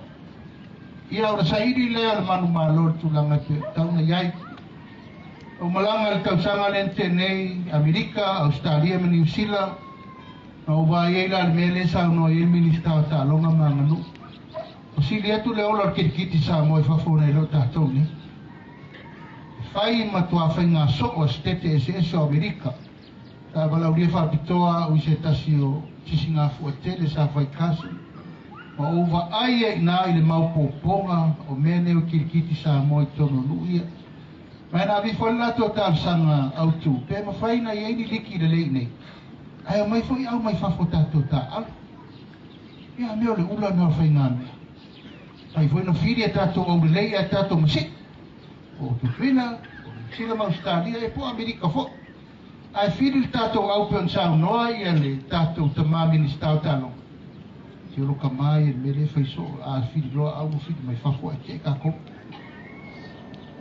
Ia ona saili lea o le manumalo i le tulaga e pei ona tatau ona i ai. Ua malaga i le tausaga lea na tea nei, Amerika, Ausetalia ma Niu Sila, na ou vaai ai la i le mea lea e saunoa i ai le Minisita o Taaloga ma Aganuu. Ua sili atu le ola o le kilikiti Samoa i fafo nai lo tatou nei. E fai matua faiga soo a setete eseese o Amerika. Sa valaaulia faapitoa au i se tasi o sisigafua tele sa fai kasi, ma ou vaai ai i ina i le maopoopoga o mea nei o kilikiti Samoa i totonu o nuu ia. Ma e na aveifo ai le latou talosaga autu, pe mafai ona i ai ni liki lelei i nei, ae omai foi au mai fafo tatou taaalo. Ia, a mea o le ula lena o le faigamea. Fai foi na fili a tatou aulelei ae tatou masii. Po o Tutuila, po o Niu Sila ma Ausetalia, ia po o Amerika foi. Ae fili le tatou au pei ona saunoa ia le tatou tama Minisita o Taaloga. Se o lo kama ia le mea lea e fai soo, a fili loa au ua fili mai fafo ae tiai tatou.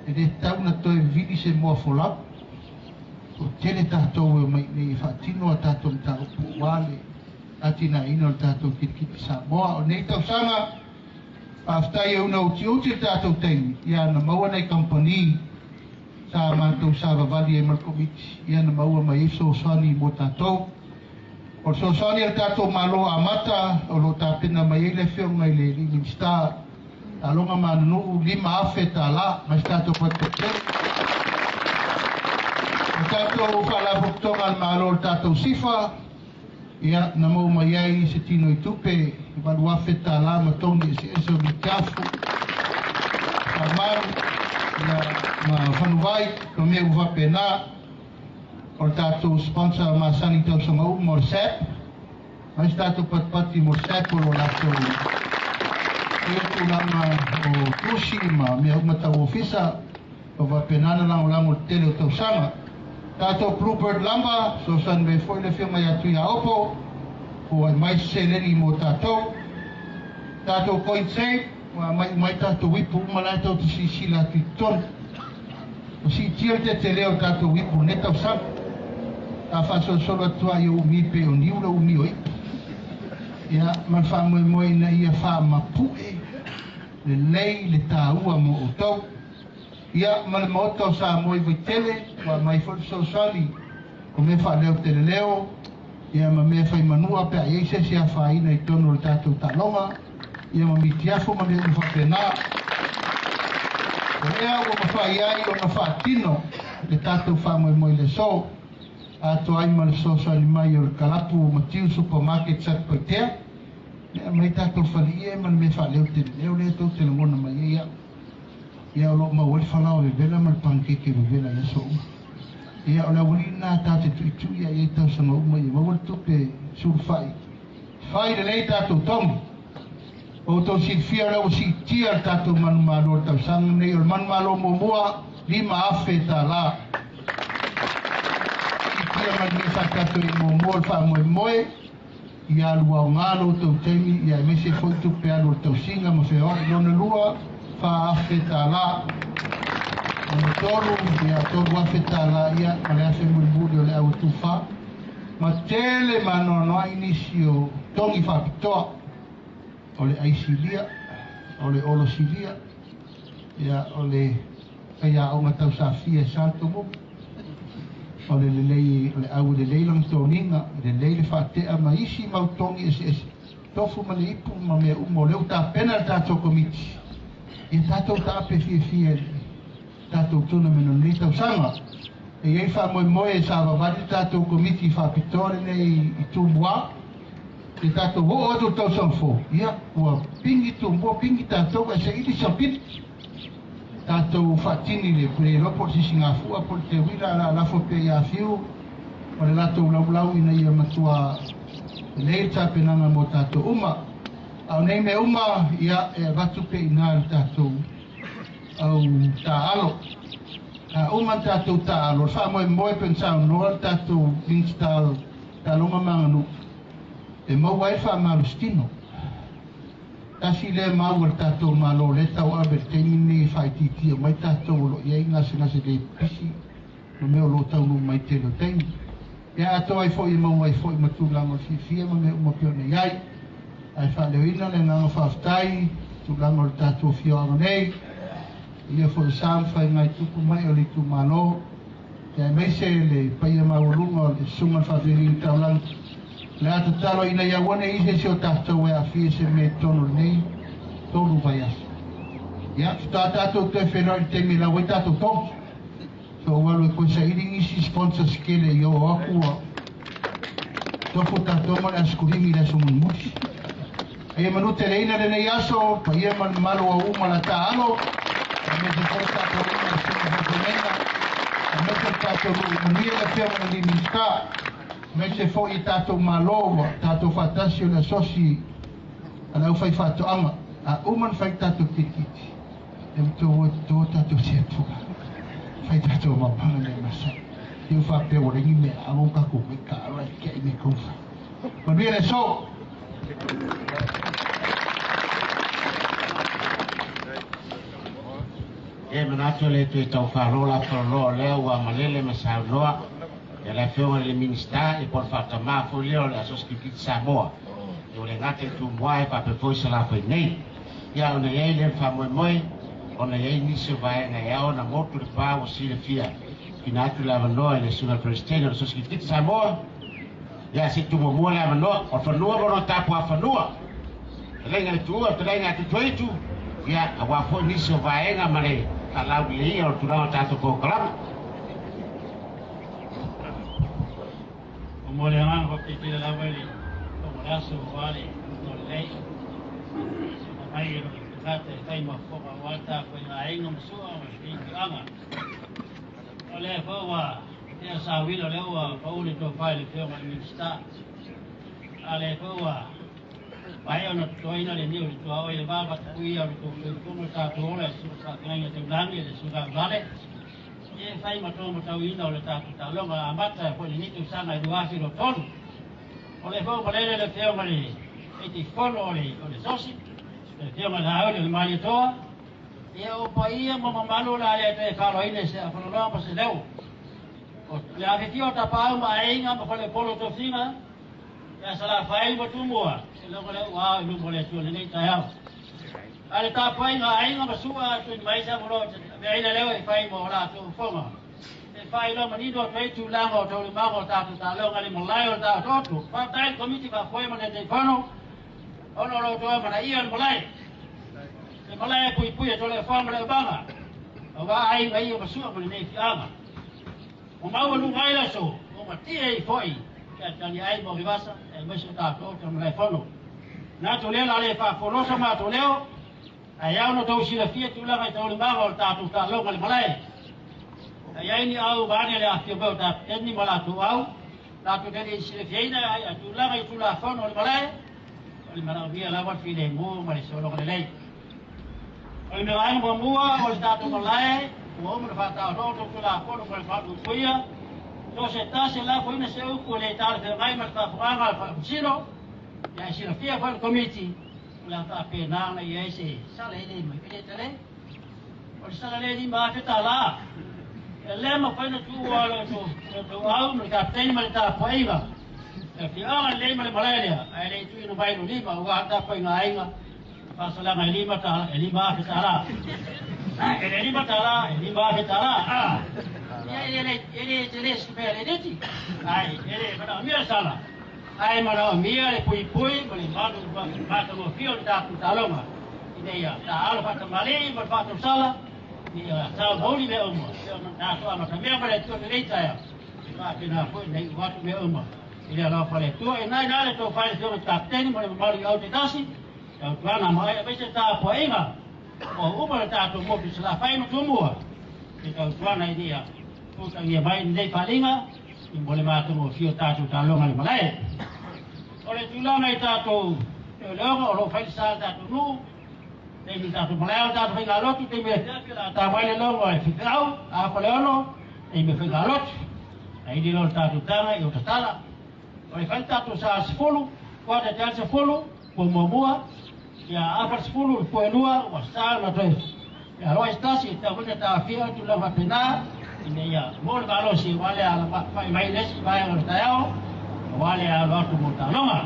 E le tatau ona toe vili se moa folau. Toatele tatou e omai i inei e faatino a tatou mataupu aua le atinaeina o le tatou kilikiti Samoa. O lenei tausaga, faafetai e una utiuti le tatou taimi, ia na maua nai kamupani sa matou savavali ai ma le Komiti, ia na maua mai ai fesoasoani mo tatou. O le fesoasoani a le tatou Malo amata o lo o tapena mai ai le Afioga i le alii Minisita Taaloga ma Aganuu, $5,000 mai se tatou patupetele. O le tatou Faalapotopotoga a le Malo o le tatou SIFA, ia na maua mai ai se tino i tupe $8,000 ma togi eseese o mitiafu, faamaru, ia ma fanuvai, ma mea ua faapena. O le tatou sponsor masani tausaga uma o le SAP, mai se tatou patupati mo le SAP o lo latou ia tulaga o tusi ma mea uma tau ofisa, o faapena na lagolago i le tele o tausaga. Tatou Bluebird Lumber, fesoasoani mai foi le afioga ia Tuiaopo, ua aumai se seleni mo tatou. Tatou Coin Save, ua aumai uma ai tatou ipu uma la e tou te silasila atu i totonu. Ua siitia le tetele o tatou ipu i lenei tausaga. A faasolosolo atu lava ia umi pei o niu le umi o ipu. Ia, ma le faamoemoe ina ia faamapue lelei le taua mo outou. Ia, ma le Maota o Samoa i Vaitele, ua aumai foi le fesoasoani o mea faaleo teleleo, ia ma mea fai manua pe a i ai se isi afaina i totonu o le tatou taaloga, ia ma mitiafu ma mea uma faapena. O lea ua mafai ai ona faatino le tatou faamoemoe i le aso, atoa ai ma le fesoasoani mai o le kalapu Matiu Supermarket Satupaitea, e aumai tatou faliie ma le mea faaleo teleleo lea tou te lagona mai ai au. Ia o lo o maua ai le falaoa vevela ma le pankeke vevela i aso uma. Ia o le aualii lena ta te tuitui ai ai tausaga uma ia maua le tupe sulufai. Fai lelei tatou togi. O outou silafia o lea ua siitia le tatou manumalo o le tausaga lenei. O le manumalo muamua, $5,000. Siitia mai le mea sa tatou i ai muamua o le faamoemoe. Ia alu aoga lo outou taimi, ia aemaise foi tupe alu o le tausiga ma feoai. Lona lua, $4,000. Lona tolu, ia $3,000 ia ma le afe mulimuli o le au tufa. Ma tele ma anoanoai nisi o togi faapitoa o le aisilia, o le olosilia, ia o le faiaoga tausafia e sa le tomumu. O le lelei o le au e lelei lona toniga, e lelei le faatea ma isi mau togi eseese, tofu ma le ipu ma mea uma o lea ua tapena le tatou Komiti ia tatou taape fiafia i le tatou tournament o lenei tausaga. E i ai faamoemoe e savavali le tatou Komiti faapitoa lenei i Tumua, ia tatou oo atu i le tausaga fou, ia ua pigi Tumua, pigi tatou ae saili siampili. Tatou faatini le le iloa po o le sisigafua po o le teuila a laalafo pea ia Fiu ma le latou laulau ina ia matua lelei le tapenaga mo tatou uma. A o nei mea uma, ia, e avatu pea i ina i le tatou au taaalo. A uma le tatou taaalo, o le faamoemoe pe na saunoa le tatou Minisita o Taaloga ma Aganuu e maua ai le faamalositino. Tasi le mau o le tātou malo le tau ave le taimi nei whaititia mai tātou o lo iai ngase ngase le pisi no mea o lo taunu mai te lo taimi. Ia atoa ai foi mau ai foi matulanga o fifia ma mea uma peo nei ai. Ai whaaleoina le nganga whaaftai, tulaga o le tātou fioaga nei. Ia foi sa mawhai ngai tupu mai o le tu malo. Ia meise le paia maualuga o le susuga le faafeagaiga taulagi. Le a tatalo ina ia aua nei i se isi o tatou e aafia se mea i totonu o lenei tolu vaiaso. Ia, faatoa tatou toe feiloai i le taimi e lau ai tatou togi. So ua alu e koe saili nisi sponsors kele i oo aku ua tofu tatou ma le asikulimi i le aso mulimuli. Aia manu teleina lenei aso, paia ma le mamalu ua uma la ta alo, aemaise foi le tatou uma le susuga faafeagaiga, aemaise le tatou nuu manuia le afioga i le Minisita, aemaise foi i tatou malo ua tatou faatasi o le asosi a le aufaifaatoaga. A uma ona fai tatou kilikiti, e matou o e toto tatou siatua. Fai tatou maumaga mea masani. Ia ua faapea ua leai ni mea alo o tatou mai taalo ae tiai mea tau fai. Manuia le aso! E manatu e le toe tau falo la falaloa lea ua malele ma saunoa ia le afioga i le Minisita ia po o le faatamā foi lea o le Asosi Kirikiti Samoa. Ia ua le gata i Tumua e faapea foi Salafai nei. Ia ona i ai lea o le faamoemoe ona i ai nisi o vaega e ao ona motu le pa ua silafia tuuina atu le avanoa i le Susuga i le Peresetene o le Asosi Kirikiti Samoa. Ia se i tuumuamua le avanoa o le fanua ma lona tapuafanua. Fetalaiga i le Tuua, fetalaiga a Tutuaitu, ia aua foi nisi o vaega ma le faalaulileia o le tulaga o le tatou polokalame. O mo le agaga faapipila lava i le fofoga o le aso aua le uta o lelei. Tuuina mai e lou tagata e fai ma fofoga aua le tapuaiga a aiga ma sua ma le afioaga. O lea foi ua tea sauila o lea ua pau le tofa i le afioga i le Minisita. A lea foi ua maea ona totoina le niu i le tuaoi i le va vatapuia o le tou soifua ma le tatou ola e susu faafeagaiga taulagi le susuga Auvale. Ia e fai ma taumatauina o le tatou taaloga amata foi lenei tausaga i 2023. O lea foi ua malele le afioga i le Taitaifono o le o le SOSI, le afioga i le Auli o le Malietoa. Ia o paia ma mamalu o le a le toe faloina i se afaloloa ma se leo. O le afifio o Tapaau ma Aiga ma Faleupolu o Tofiga, ia Salafai ma Tumua, se logo lea ua ao i luma o le Atua lenei taeao. A le tapuaiga a aiga ma sua tuuina mai se avanoa ou te aveaina leo e fai mo latou fofoga. E faailoa manino atu ai tulaga o taualumaga o tatou taaloga i le malae o le taotooto. Faafetai i le Komiti Faafoe ma le Taitaifono ona o lo outou amanaia o le malae. Le malae e puipui e Toleafoa ma Leauvanga, aua aiga ia ma sua ma lenei afioaga. Ua maualuga ai le aso, ua matie ai foi ia Taliai ma Rivasa aemaise o tatou o Malaefono. Manatu lea o le a le faafolosa matou leo, ae ao ona outou silafia tulaga i taualumaga o le tatou taaloga i le malae. A i ai ni au vaeane le afifio mai o Kapeteni ma latou au, latou te le i silafiaina ai tulaga i Tulafono o le malae, o le manaomia lava le filemu ma le sologa lelei. O le vaega muamua o le tatou malae, ua uma ona faataotooto le Tulafono mo le faapuipuia, so se tasi e lafoina se upu e le talafeagai ma le faafofogaaga a le Faamasino, ia e silafia foi e le Komiti, o le a faapena ona i ai se sala e le mai, e le tele. O le sala lea e $5,000. E le mafai ona tuua lo outou au ma le kapeteni ma le tapuaiga. Le afioaga lelei ma le malae lea, ae le i tuuina mai lo lima aua le tapuaiga a aiga. Faasalaga e $5, e $5,000. E le $5, e $5,000. Ia e le e le tele se mea le leti. Ai e le manaomia le sala. Ae manaomia le puipui ma le malu matagofie o le tatou taaloga. Ina ia taaalo faatamalii ma le faatausala, ina ia taumauli mea uma. E pei ona tatou amatamea ma le Atua i lenei taeao, e faapena foi ona iu atu mea uma i le alofa o le Atua. E na i na le tofa i le Afioga i le Kapeteni ma le mamalu i au taitasi, tautuana ma aemaise le tapuaiga ua uma le tatou motu i Salafai ma Tumua, i tautuana ina ia utagia mai lenei faaaliga i mo le matagofie o tatou taaloga i le malae. O le tulaga i tatou leoleoga o lo o fai le sa le tatou nuu, taimi tatou malae o le tatou faigalotu, taimi afiafi o le a ta mai le logo e fefeau, a fa le ono, taimi faigalotu. Ai lilo le tatou taga i o tatala. O le fai le tatou sa 10, kuata te al 10, pua muamua, Ia 40 le poelua ua sa ona toe fealoai se tasi e tatau foi ona taofia le tulaga faapena ina ia maua le malosi aua le alafai mai le isi vaega o le taeao aua le alo atu mo taaloga.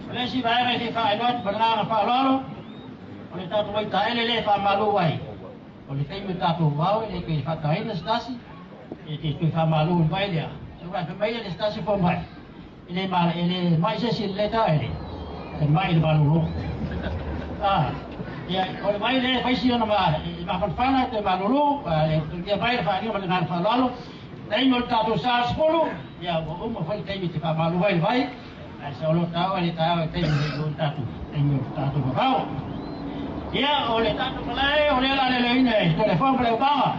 O le isi vaega e fia faailoa atu ma le agaga faaaloalo, o le tatou vaitaele lea e faamalu ai, o le taimi o tatou vao e le toe faataina se tasi, e te toe faamalu i le vai lea. Aua fai mai le se tasi fomai, e le e le mai se isi i le taele, e mai i le malolo. Ia, o le vai lea e fai si ona mafanafana toe malolo, le ia vai le faailoa ma le agaga faaaloalo. Taimi o le tatou sa 10, ia ua uma foi le taimi te faamalu ai le vai, ae sa o lo taua le taeao e taimi o le tatou taimi o le tatou vavao. Ia, o le tatou malae, o lea la leleina e Toleafoa ma Leaumaga,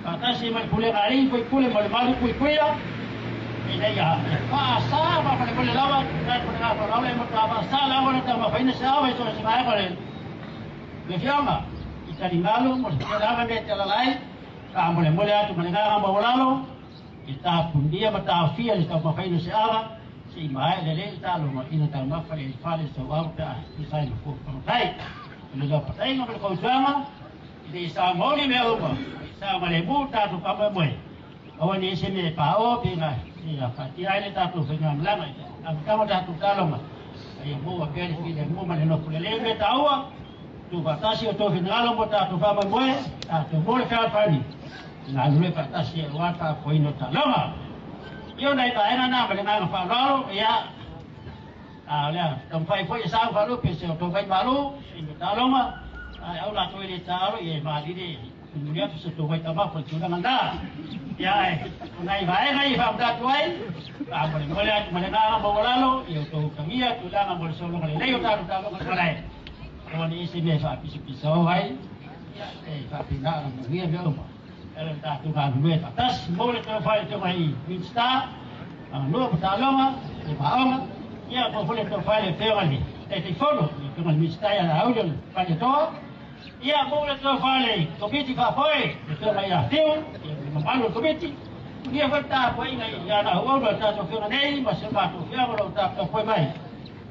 faatasi ma le pulega a alii faipule ma le malu puipuia, ina ia faasa faamolemole lava tatou le gafalau e matua faasa lava ona taumafaina se ava i so o se vaega o le afioaga i taligalu mo se mea lava mea e te alaala ai, faamolemole atu ma le agaga maualalo i tapunia ma taofia le taumafaina o se ava se'i maea lelei le taaloga ina taumafa le fale sau ava pe a tusa ai ma fuafuaga. O le laupataiga ma le fautuaga ina ia saomauli mea uma i saogalemu tatou faamoemoe, aua ne i se mea e paoa pe na ia faatia ai le tatou faigamalaga i le amataga o tatou taaloga, a ia maua pea le filemu ma le nofo lelei. Mea taua, tuufaatasi o tou finagalo mo tatou faamoemoe, tatou mo le fealofani galulue faatasi aua le faafoeina o taaloga. Ia, o nai vaega na ma le agaga faaaloalo. Ia, a o lea taumafai foi e sau faalupe se o tou vaimalu i le taaloga, ae au latou e le taalo, ia e malili mulimuli atu se tou vaitamafa i le tulaga lena. Ia, ae o nai vaega ia e faamanatu ai, faamolemole atu ma le agaga maualalo ia outou utagia tulaga mo le sologa lelei o tatou taaloga i le malae, aua ne i se mea e faapisapisao ai, ia e faapena ona manuia mea uma. E le tatou galulue faatasi mo le tofa i le Afioga i Minista Aganuu ma Taaloga le Maaoga, ia po foi le tofa i le Afioga i le Taitaifono, le Afioga i le Minisita ia Laauli o le Faleatoa, ia mo le tofa i le Komiti Faafoe, le Afioga ia Fiu, ia le mamalu o le Komiti, ia foi le tapuaiga i ana auauna o le tatou afioga nei ma si o matou afioga o lo o taputapuai mai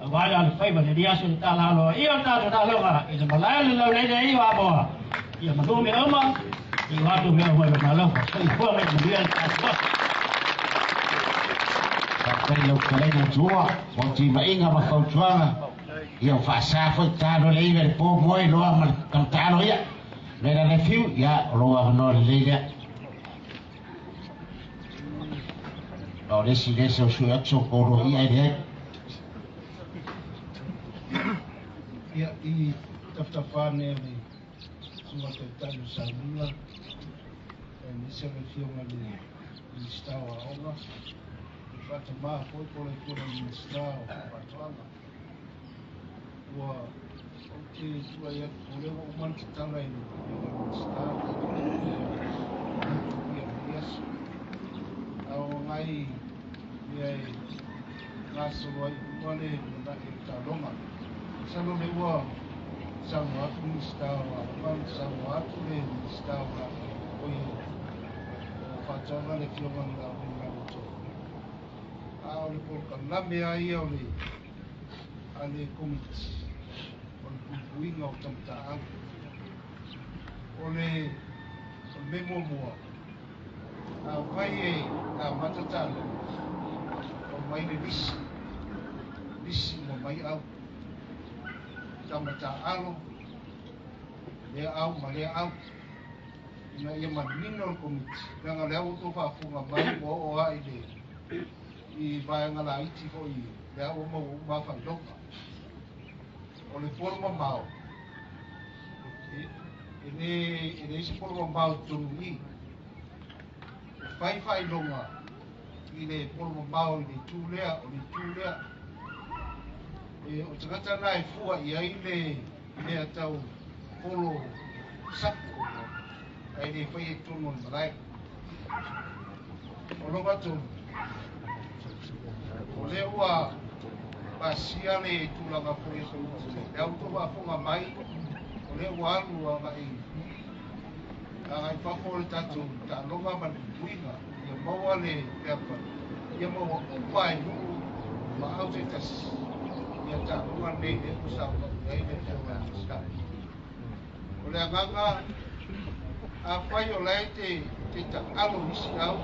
aua le alofaiva i lenei aso i le tala aloaia o le tatou taaloga i le malae o le laulelei ai o Amoa. Ia manu mea uma, i o atu mea uma i lona alofa. Soifua ma ia manuia le tatou aso. Faafetai lau fetalaiga Tuua mo timaiga ma fautuaga. Ia ua faasa foi tatalo le 9 i le po moe loa ma le tamatalo ia. Le la le fiu, ia o lou avanoa lelei lea. Ma o le isi lea se sui atu so kōrua ia e leai. Ia, i tafatafa ane o le Susuga Taitai o Sailula, aemaise o le Afioga i le Minisita o Aoga, le faatamā foi po o le Afioga i le Minisita o Faatoaga. Ua ou te tulai atu, o lea ua uma ona tatala e le Afioga i le Minisita ia lenei aso. A o nai mea e gasolo ai uma le lumanai o le taaloga. Masalo o lea ua saunoa atu le Minisita o Aoga, saunoa atu le Minisita o oi o Faatoaga, le Afioga i le Laauli. A o le polokalame lava ia o le a le Komiti o le puipuiga o tamata'au. O le mea muamua, afai e amata taaloga, aumai le lisi, lisi uma mai au tamata'alo, lea au ma lea au, ina ia manino le Komiti, leaga o lea ua outou faafofoga mai ua oo lava i le i vaega laiti foi lea ua maua uma faailoga. O le polo mamao, e leai se polo mamao i totonu i i. E fai faailoga i le polo mamao i le itu lea, o le itu lea. E, o tagata na e fua i ai le mea tau polo sapo, ae le fai e totonu o le malae. O lona tonu, o lea ua pasia le tulaga foi e au outou faafofoga mai, o lea ua alu agai fafo o le tatou taaloga ma le puipuiga, ia maua le peapa, ia maua uma ai nuu ma au taitasi. Ia taaloga lenei lea ua saunoa i ai le Afioga i le Minisita. O le agaga, afai o la e te taalo i isi au,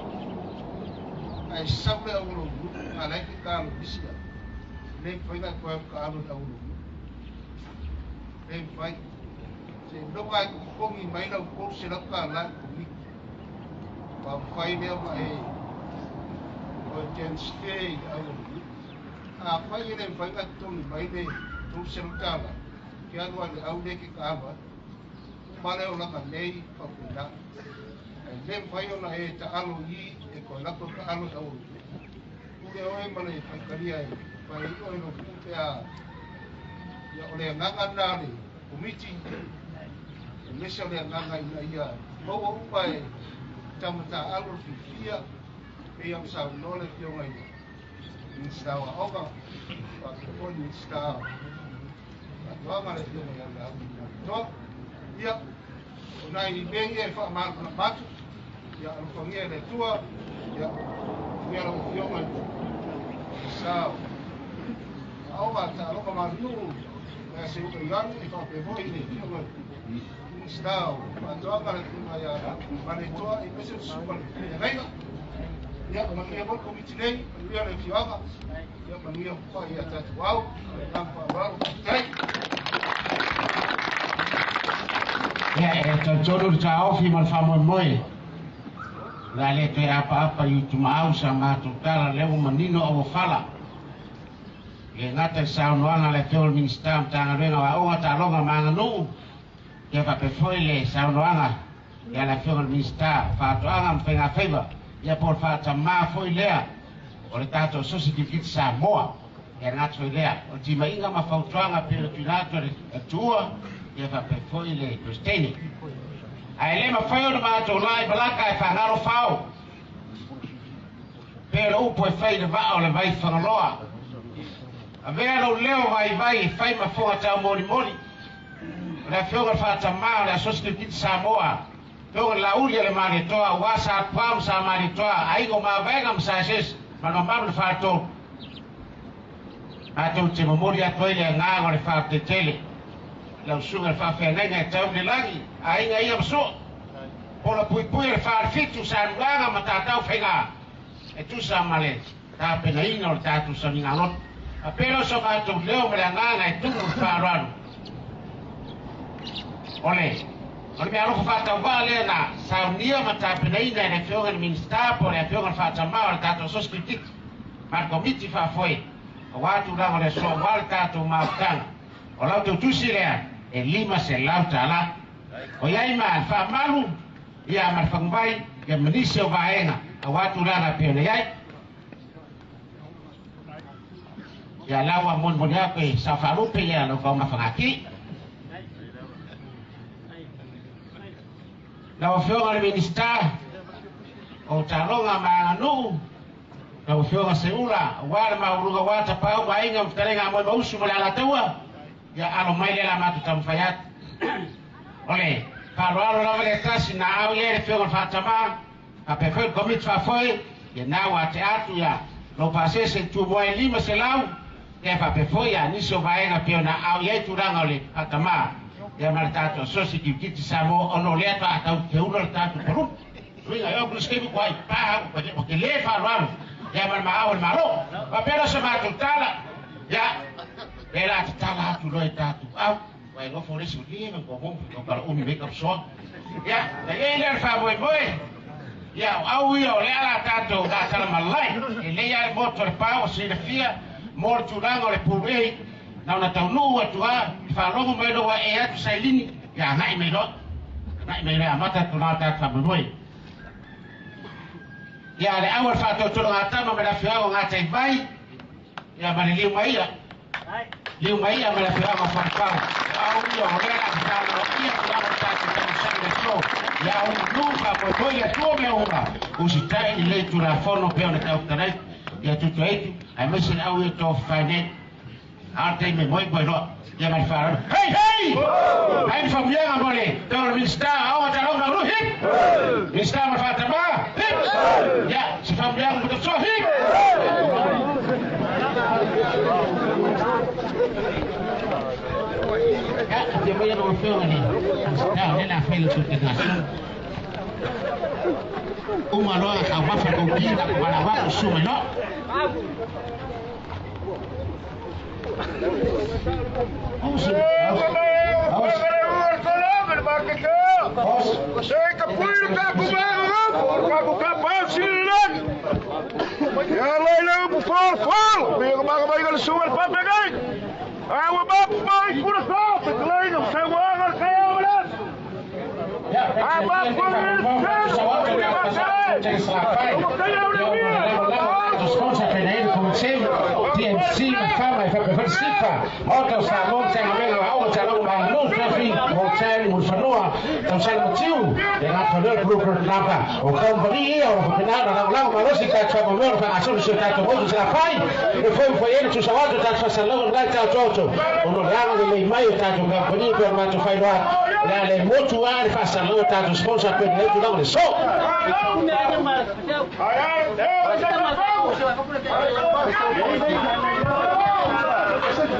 ae sau le au o lou nuu, a o la e te taalo i isi au, e le mafai ona e toe alu taalo i le au o lou nuu. E le mafai. Seiloga e totogi mai lau $300 i le Komiti, faatoa mafai lea ona e toe transfer i le au o le nuu. Afai e le mafai ona totogi mai le $300, e te alu lava i le au lea e te taalo ai. Uma lea o lana nei faapena. Ae le mafai ona e taalo i i e toe alu atu e taalo i le au o le nuu. Pule oe ma le faitalia e fai ai oe lou nuu pe a. Ia, o le agaga lena o le Komiti, aemaise o le agaga ina ia maua uma e tama taaalo le fiafia, pei ona saunoa le Afioga i le Minisita o Aoga, faapea foi le Minisita o Faatoaga, le Afioga ia Laauli Malietoa. Ia, o nai mea ia e faamalamalama atu, ia alofagia e le Atua, ia, manuia lau Afioga i le Minisita o Aoga, Taaloga ma Aganuu, ia Seuga Ioane, e faapea foi le Afioga i le Minisita o Faatoaga, le Afioga ia Malietoa, aemaise le Susuga i le Feagaiga. Ia, manuia foi le Komiti nei, manuia le afioaga, ia manuia foi ia tatou au, ma le agaga faaaloalo, faafetai. Ia, e talitonu le taofi ma le faamoemoe, o le a le toe apaapa i utumaau sa matou tala, lea ua manino auofala. E le gata i le saunoaga a le Afioga i le Minisita o Matagaluega o Aoga, Taaloga ma Aganuu, ia faapea foi le saunoaga a le Afioga i le Minisita o Faatoaga ma Faigafaiva, ia po o le faatamā foi lea o le tatou Asosi Kirikiti Samoa. Ia le gata foi lea, o le timaiga ma fautuaga pei ona tuuina atu e le Atua, ia faapea foi le Peresetene. Ae le mafai ona matou la i Malaka e faagalo fao. Pei o le upu e fai i le vaa o le vai Fagaloa. Avea lou leo vaivai e fai ma foga taumolimoli. O le Afioga i le Faatamā o le Asosi Kirikiti Samoa, Afioga i le Laauli a le Malietoa, aua Sa Pua ma Sa Malietoa, Aiga o Mavaega ma Sa Eseese ma le mamalu i le Faletolu. Matou te momoli atu ai le agaga o le faafetai i lau susuga i le faafeagaiga e tau i le lagi, aiga ia ma sua, pola puipui o le Falefitu, Saluaga ma Tatau Faiga, e tusa ma le tapenaina o le tatou sauniga loto. Faapea lea o so matou leo ma le agaga e tumu i le faaaloalo. O le o le meaalofa faatauvaa lea na saunia ma tapenaina e le Afioga i le Minisita po o le Afioga i le Faatamā o le tatou Asosi Kirikiti ma le Komiti Faafoe aua tulaga o le aso aua le tatou mafutaga. O lau tautusi lea e $500. O i ai ma le faamalu ia ma le faguvai ia ma nisi o vaega aua tulaga e pei ona i ai. Ia lau a molimoli atu e sao faalupe ia lau taumafa gati. Lau Afioga i le Minisita o Taaloga ma Aganuu, lau Afioga Seula, aua le maualuga aua Tapaau ma Aiga ma Fetalaiga a Moemausu ma le Alataua, ia alo mai lea la matou taumafai atu. O le faaaloalo lava lea tasi na ao i ai le Afioga i le Faatamā, faapea foi le Komiti Faafoe, ia na ua ate atu ia lou pasese i Tumua e 500, ia faapea foi ia nisi o vaega pei ona aao i ai tulaga o le faatamā, ia ma le tatou Asosi Kirikiti Samoa, ona o lea faatoa tau feula le tatou paluni. Uiga e oku le sikevi kua i pā ua tele faaaloalo, ia ma le maao o le Malo. Faapea lea o se matou tala, ia, lea la tatala atu loa i tatou au, ua e nofo le isi ua leva na ua kala umi mai ka soa. Ia, na i ai lea o le faamoemoe, ia o au ia o lea la tatou gatala malai, e lei lava le moto o le pau o silafia mo le tulaga o le pulei, na ona taunuu atu lava, i faalogo mai loa ua ee atu sailini, ia agai mai loa, agai mai loa e amata atu na o tatou faamoemoe. Ia le au o le faatotologatama ma le afioaga o Gataivai, ia ma le liu maia, liu maia ma le afioaga o Falefau. O au ia o lea la tatalo ia tulaga o le tatou tamasai le aso, ia au nuu faamoemoe le Atua mea uma, usitai lelei Tulafono pei ona tautalai ia tutuaitu, aemaise le au ia tofafai nei. A o le taimi e moe koe loa, ia ma le faaaloalo. Hei! Hei! Ai le faamanuiaga mo le tau o le Minisita o Aoga Taaloga ma Aganuu, hip! Minisita mo le Faatamā, hip! Ia, se faamanuiaga mo Matasoa, hip! Ia mai lau Afioga i le Minisita o lea o le a fai le tuutegafulu. Uma loa taumafa koki na valalau usu mai loa. TMC Mafama e faapea Sifa Maota Samoa Tanga Au Tala Manu Trafi Hotel Mulfanua Tausaga Matiu le gata lea Bluebird Lava o kampani ia o faapena lagolago malosi tatou faamoemoe faagasolo si o tatou motu Salafai e foi foi ele tusawatu tatou faasalaga le tatou ona o le agalelei mai o tatou kampani e pei ona matou failoa o le a le motu a le faasalaga tatou sponsor pe nei tulaga le so.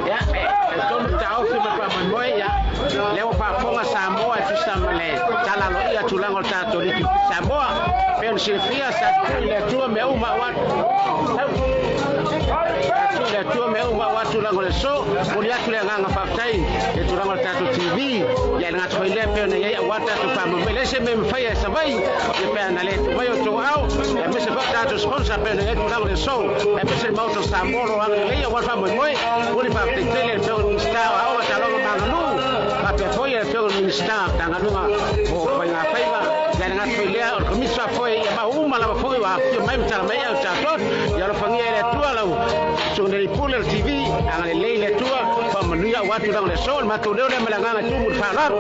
Ia, e tonu taofi ma faamoemoe ia lea ua faafofoga Samoa e tusa ma le tala aloaia tulaga o le tatou liki Samoa pe ona silafia sa tui le Atua mea uma aua tui le Atua mea uma aua tulaga o le so momoli atu le agaga faafetai le tulaga o le tatou TV ia le gata foi lea pe ona iai aua tatou faamoemoe le se mea mafai e savai ia pe ana le tumai o tou ao ia aemaise foi tatou sponsor pe ona iai tulaga o le so aemaise le Maota o Samoa o lo o agalelei aua le faamoemoe momoli faafetai tele le afioga i le Minisita o Aoga Taaloga ma Aganuu faapea foi le afioga i le Minisita o Matagaluega o Faiga Faiva ia le gata foi lea o le Komisi faafoe ia mau uma lava foi ua afifio mai ma tala mai au tatou ia alofagia e le Atua lau susuga pule o le TV agalelei le Atua faamanuia aua tulaga o le aso o le matou leo lea ma le agaga e tumu i le faaaloalo.